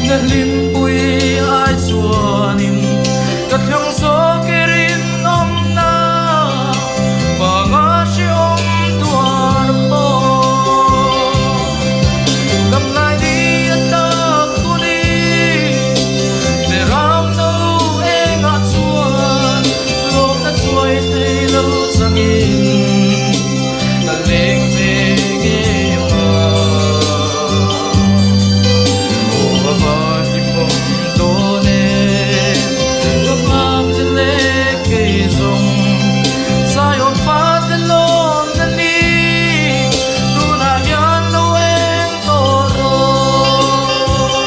na hlimpui ai chuanin ka thlang zawk i rinawmna vanga hrehawm tuar pawh dam lai ni a tlak hun i Beram no engah chuan lawmna chuai thei lo changin ka leng ve ngei ang a. Aw a va hlimawm dawn e, ka nghak hlel e kei zawng Zion fate lawmna ni, tunah hian lo eng tawh rawh.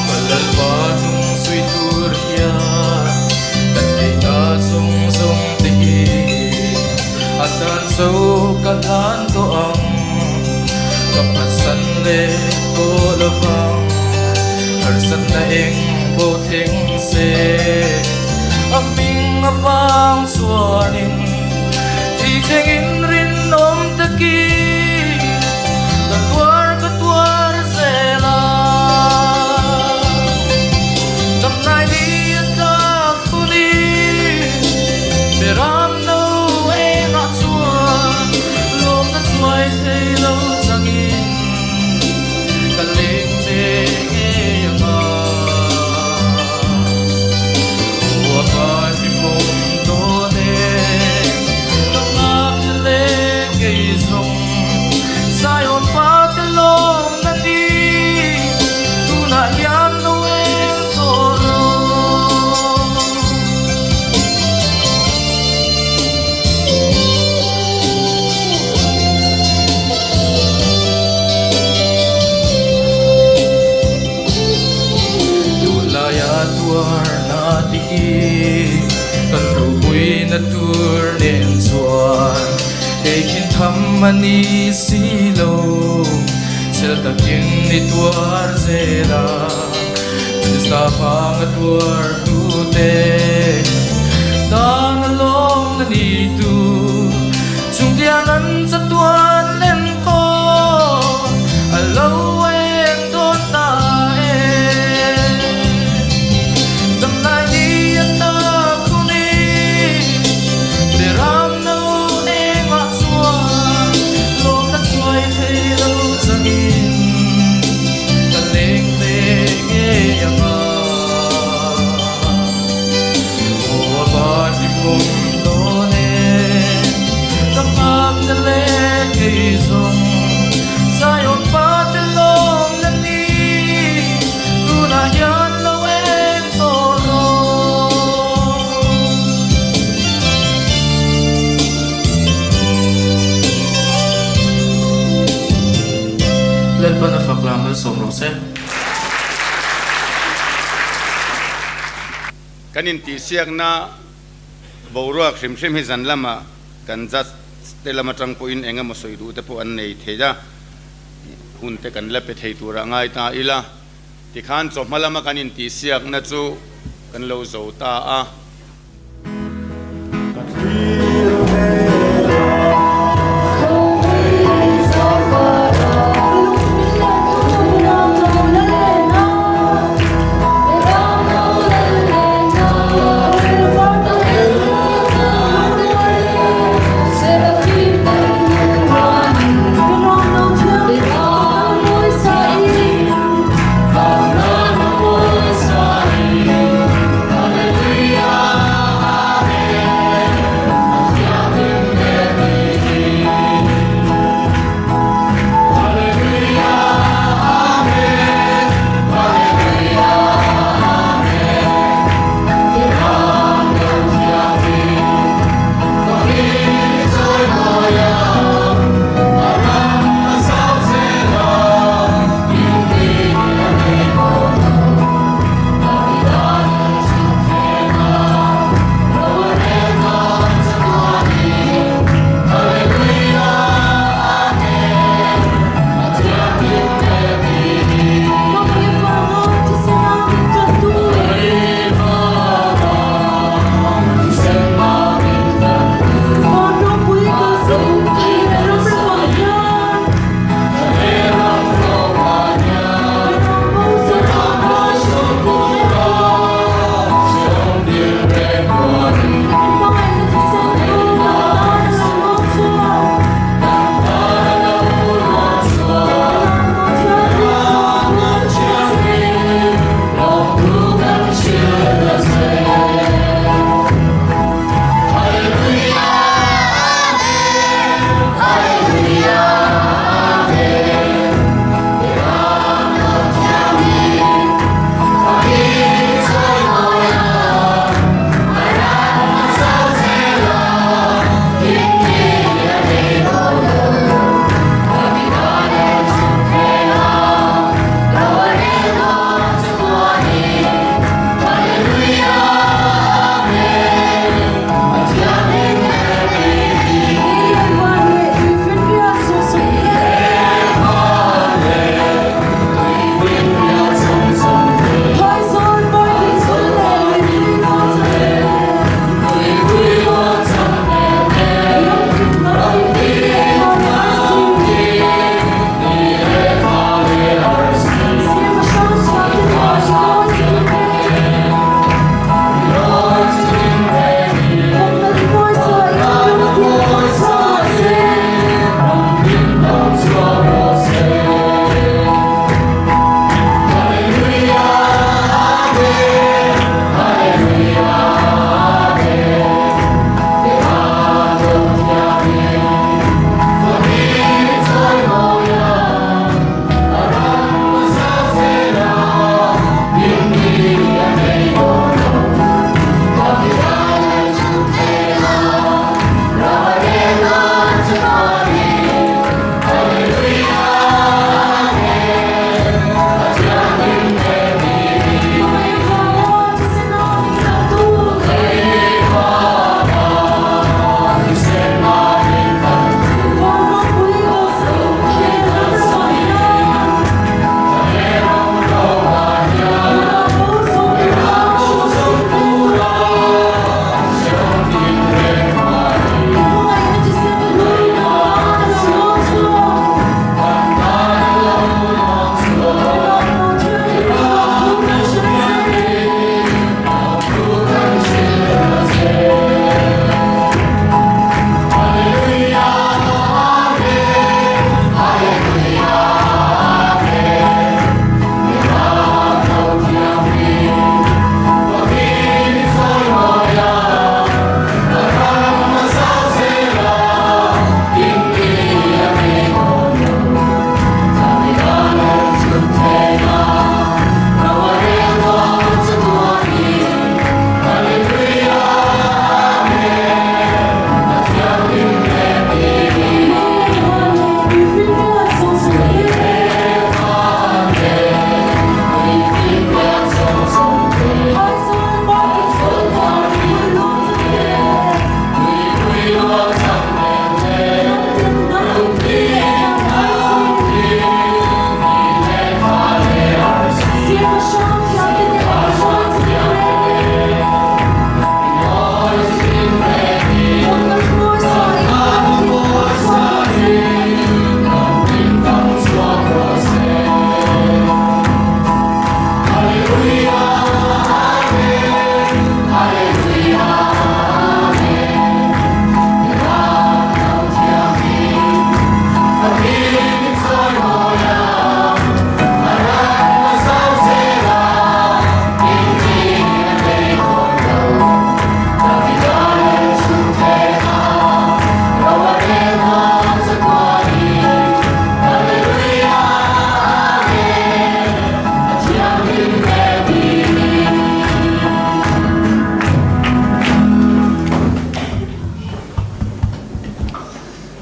Ka Lalpa hnung zui tur hian ka theihna zawng zawng te hi a tan zo ka hlan tawh ang, ka phatsan leh tawh lovang, harsatna eng pawh thleng se a hming avang chuanin thi thlengin rinawm takin ka tuar ka tuar zel a. Dam lai ni a tlak hun i Beram no engah chuan lawmna chuai thei lo changin ka leng ve ngei ang a. Aw a va hlimawm dawn e, ka nghak hlel e kei zawng Zion fate lawmna ni, tunah hian lo eng tawh rawh. Tunlaia tuarna tih hi kan ropuina tur nen chuan kei khin tham a ni si lo, chel takin i tuar zel a, Krista vanga tuar tute tan a lawmna ni tur chungtiang an chatuan enkawl a lo eng dawn ta e. Dam lai ni a tak hun i Beram no engah chuan lawmna chuai thei lo changin ka leng ve ngei ang a. Aw a va hlimawm dawn e, ka nghak hlel e. se. Kan intihsiakna boruak hrim hrim hi zan lama kan judge te lam atang pawhin eng emaw sawi duh te pawh an nei thei a, hun te kan la pe thei turah ngai ta ila. Tikhan chawhma lama kan intihsiakna chu kan lo zo ta a.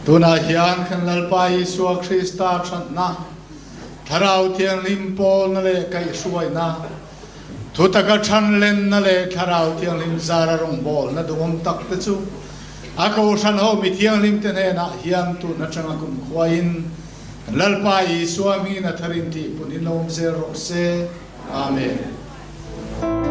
Tunah hian kan Lalpa Isua Krista thatna, Thlarau Thianghlim pawlna leh kaihhruaina, thutaka thanlenna leh Thlarau Thianghlim zara rawngbawlna duhawm tak te chu a Kohhran ho mi thianghlimte hnenah hian tun atanga kumkhuain kan Lalpa Isua hmingin a tharin tih pun in lo awm zel rawh se. Amen.